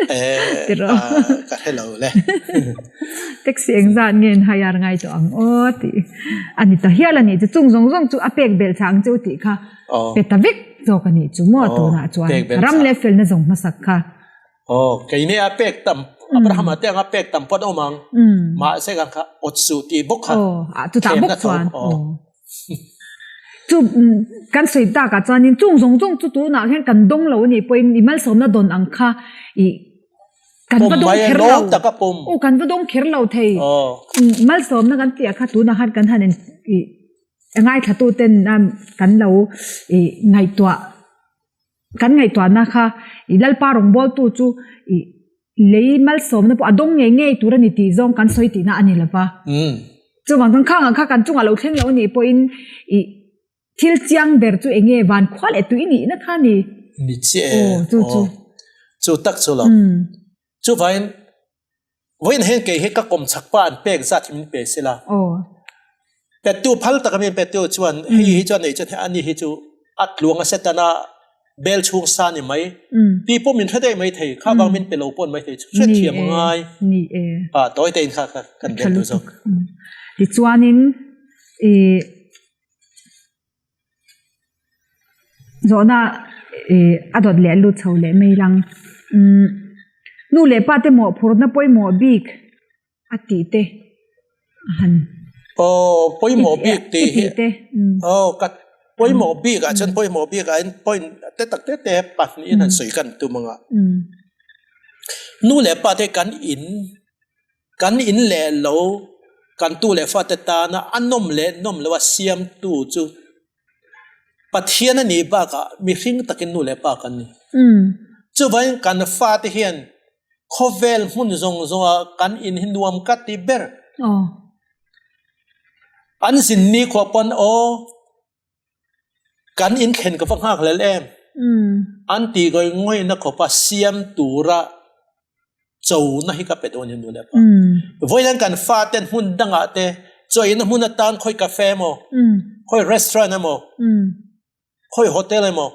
Speaker 2: Eh, ka hre lo le.
Speaker 1: Taxi engzat nge in hire ngai tawh ang aw tih a ni ta hial a nih chu. Chung zawng zawng chu a pek belh chah ang cheu tih kha pe ta vek zawk a nih chu maw tunah chuan ram leh felna zawng hmasak kha.
Speaker 2: Aw, keini a pek tam Abrahama te anga pek tam pawh an awm ang. Mahse kan kha awt suh tih bawk kha.
Speaker 1: Aw, chutah bawk chuan. Chu kan sawi takah chuanin chung zawng zawng chu tunah hian kan dawng lo a nih pawhin i malsawmna dawn ang kha i Kan va dawng kher lo. Aw kan va dawng kher lo thei. Malsawmna kan tih ah kha tunah khan kan han in ih ngaithla ten kan lo ih ngaihtuah kan ngaihtuahna kha ih Lalpa rawngbawltu chu ih lei malsawmna pawh a dawng ngei ngei tur a ni tih zawng kan sawi tihna a ni lo va. Chuvang chuan khang ang kha kan chungah lo thleng lo a nih pawhin ih Thil chiang ber chu enge van khua leh tui nihna kha ni.
Speaker 2: Ni chiah e. Aw, chu chu. Chu tak chu lo. Chuvain vawiin hian kei hi ka kawm chak pa an pek zat hi min pe sela.
Speaker 1: Aw.
Speaker 2: Pettu phal taka min pettu chuan hei hi chuan nei chuan ani hi chu a tluang a setana bel chhung sa ni mai. Ti pawh min hre daih mai thei. Kha vang min pe lo pawh ni mai thei. Hrethiam ngai.
Speaker 1: Ni e.
Speaker 2: A tawi te in kha kha kan bel duh zawk.
Speaker 1: Tichuanin i Zawhna ih a dawt leh lut chho leh mai lang. Umm nu leh pa te mawhphurhna pawimawh bik a tih te a han.
Speaker 2: Aw pawimawh bik tih hi aw ka pawimawh bik ah chuan pawimawh bik ah hian point te tak te te pahnihin han sawi kan tum ang a. Nu leh pa te kan in. Kan in leh lo, kan tu leh fate tana a nawm leh nawm loa siamtu chu Pathian a nih bakah mihring takin nu leh pa kan ni. Chuvangin kan fate hian khawvel hmun zawng zawnga kan in hi nuam ka ti ber. An zin nikhua pawn aw Kan inthlen ka va nghak hlel em? An tih ngawih ngawihna khawpa siam tura chona hi ka pe dawn hi nu leh pa. Vawiin kan faten hmun dangah te chawina hmun atan khawi cafe emaw, khawi restaurant emaw, khawi hotel emaw,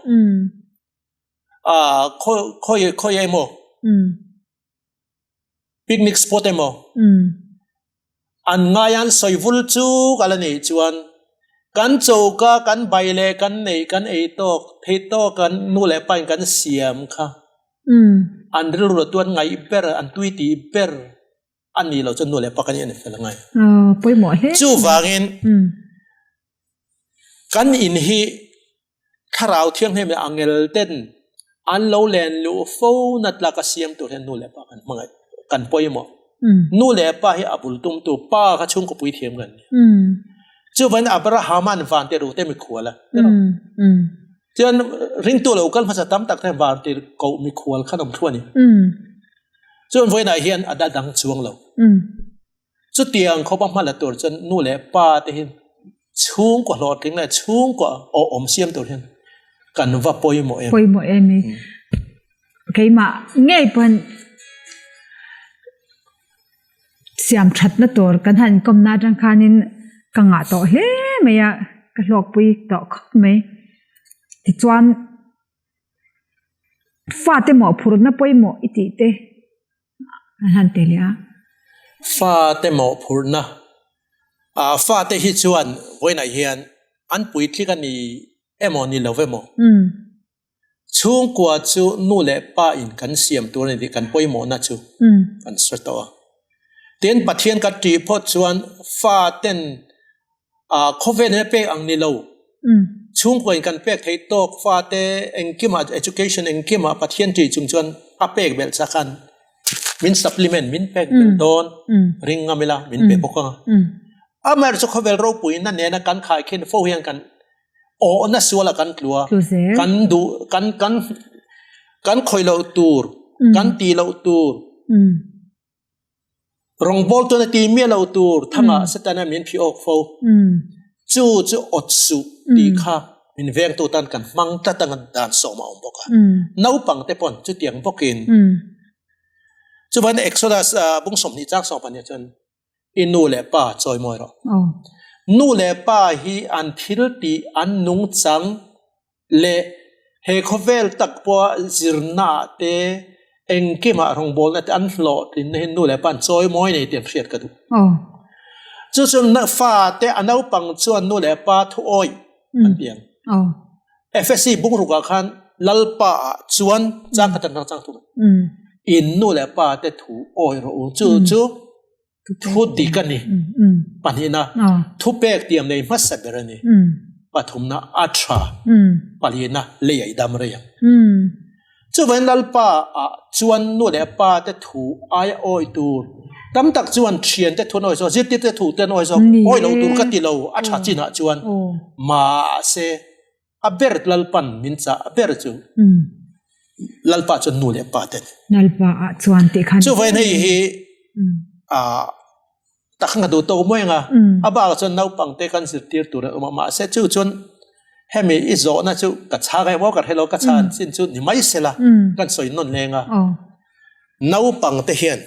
Speaker 2: khawi khawi emaw, picnic spot emaw an ngai an sawi vul chuk a la nih chuan kan choka kan bai leh kan neih kan ei tawk thei tawk kan nu leh pa in kan siam kha an rilru la tuan ngaih ber an tui tih ber a nih loh chuan nu leh pa kan en fel angai chuvangin kan in hi Thlarau Thianghlim leh angel ten an lo len luh fo na tlak a siam tur hian nu leh pa kan hmangaih kan pawimawh. Nu leh pa hi a bul tumtu pa kha chhungkaw pui thiam kan ni. Chuvangin Abrahama'n van tirh rute mikhual a chuan ringtu lo kal hmasa tam tak te van tirh koh mikhual khan awm thluah a ni. Chuan vawiinah hian a dang chuang lo. Chutiang khawpa hma la tur chuan nu leh pa te hi chhungkaw hlawhtling leh chhungkaw awhawm siam tur hian kan va pawimawh em.
Speaker 1: Pawimawh em i. Keimah ngei pawn siam thatna tur kan han inkawmna atang khanin ka ngah tawh hle mai a, ka hlawkpui tawh khawp mai. Tichuan fate mawhphurhna pawimawh i tih te. An han ti leh a.
Speaker 2: Fate mawhphurhna. Ah fate hi chuan vawiinah hian an puitling a ni emaw ni lo emaw? Chhungkua chu nu leh pa in kan siam tur a ni tih kan pawimawhna chu kan hre tawh a. Tin, Pathian kan ṭih phawt chuan faten ah khawvel in a pek ang ni lo. Chhungkua in kan pek theih tawk fate engkimah education engkimah Pathian ṭih chung chuan a pek belh chak an min supplement min pek belh dawn ring ngam ila min pe bawk ang. Amaherawhchu khawvel ropuina nena kan khaikhin fo hian kan awhna sualah kan tlu a, kan duh kan kan kan khawih loh tur kan tih loh tur Rawngbawltu na ti miah lo tur thangah Setana min phi awk fo. Chu chu awt suh tih kha min vengtu tan kan hmang tlat anga dan sawm a awm bawk a. Naupang te pawn chutiang bawkin chuvain Exodus bung 20 chang 12 chuan i nu leh pa chawimawi rawh. Nu leh pa hi an thil tih an nungchang leh he khawvel tak pawha zirna ah te engkimah rawngbawlna te an hlawhtlinna hi nu leh pa an chawimawi nei tih an hriat ka duh. Chu chu fa te a naupang chuan nu leh pa thu awih an ti ang. FSC bungruk ah khan Lalpa ah chuan chang khat atang chang thum in nu leh pa te thu awih rawh u chu chu Thu dik a ni. Pahnihna, thupek tiam nei hmasa ber a ni. Pathumna, a tha. Palihna, lei a i dam rei ang. Chuvangin Lalpa ah chuan nu leh pa te thu aia awi tur tam tak chuan thian te thu an awi zawk, zirtir te thu te an awi zawk, awi lo tur ka ti lo a tha chinah chuan mahse A ber Lalpan min chah a ber chu Lalpa chuan nu leh pa te.
Speaker 1: Lalpa ah chuan tih khan.
Speaker 2: Chuvain hei hi takhan ka duh tawk mai anga a bakah chuan naupang te kan zirtir tur an awm a mahse chu chuan hemi i zawhna chu ka chhang emaw ka hrelo ka chhan chin chu ni mai sela kan sawi nawn leng a naupang te hian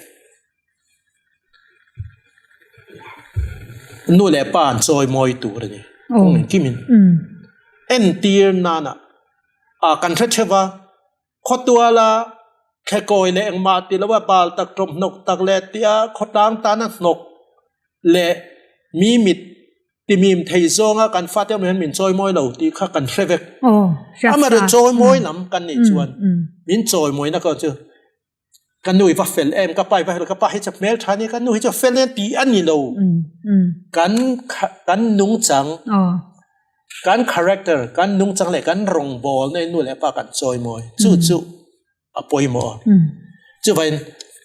Speaker 2: Nu leh pa an chawi mawi tur a ni. Kawng engkimin. Entir nana ah kan hre theuh a, khawtuala thlekawi leh engmah ti lo a bal tak tawp hnawk tak leh tia khawtlang tana hnawk leh mi mit timim thei zawnga kan fate awm hian min chawi mawi lo tih kha kan hre vek. Amaherawhchu chawi mawi lam kan nih chuan min chawi mawina kha chu Ka nu i va fel em, ka pa i va fel, ka pa hi chu hmel tha ni, ka nu hi chu fel em tih a ni lo. Kan kan nungchang, kan character, kan nungchang leh kan rawngbawlna in nu leh pa kan chawimawi. Chu chu a pawimawh a. Chuvangin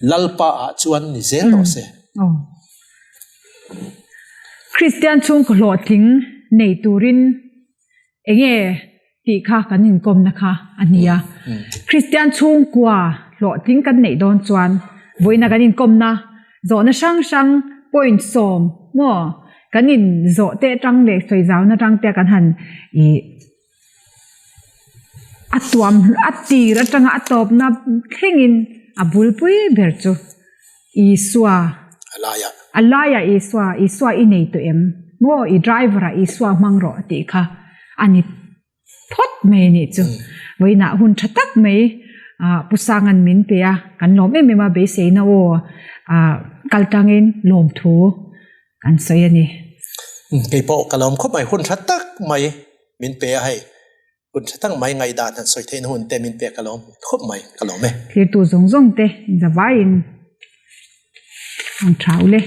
Speaker 2: Lalpa ah chuan ni zel rawh se.
Speaker 1: Kristian chhungkaw hlawhtling nei turin Enge tih kha kan inkawmna kha a ni a. Kristian chhungkua hlawhtling kan neih dawn chuan vawiina kan inkawmna zawhna hrang hrang point sawm maw kan in zawh te atang leh sawi zauna atang te kan han ih a tuam a tir atanga a tawpna thlengin a bulpui ber chu Isua.
Speaker 2: A laiah.
Speaker 1: A laiah Isua, Isua i nei tawh em? Maw i driver ah Isua hmang rawh tih kha a ni phawt mai a nih chu. Vawiinah hun tha tak mai Pu Sanga'n min pe a, kan lawm em em a, beiseina aw kal tangin lawmthu kan sawi a ni.
Speaker 2: Kei pawh ka lawm khawp mai, hun tha tak mai min pe a hei. Hun tha tak mai ngaihdan han sawi theihna hun te min pek a lawm khawp mai ka lawm e.
Speaker 1: Thirtu zawng zawng te zavaiin ang tha ule.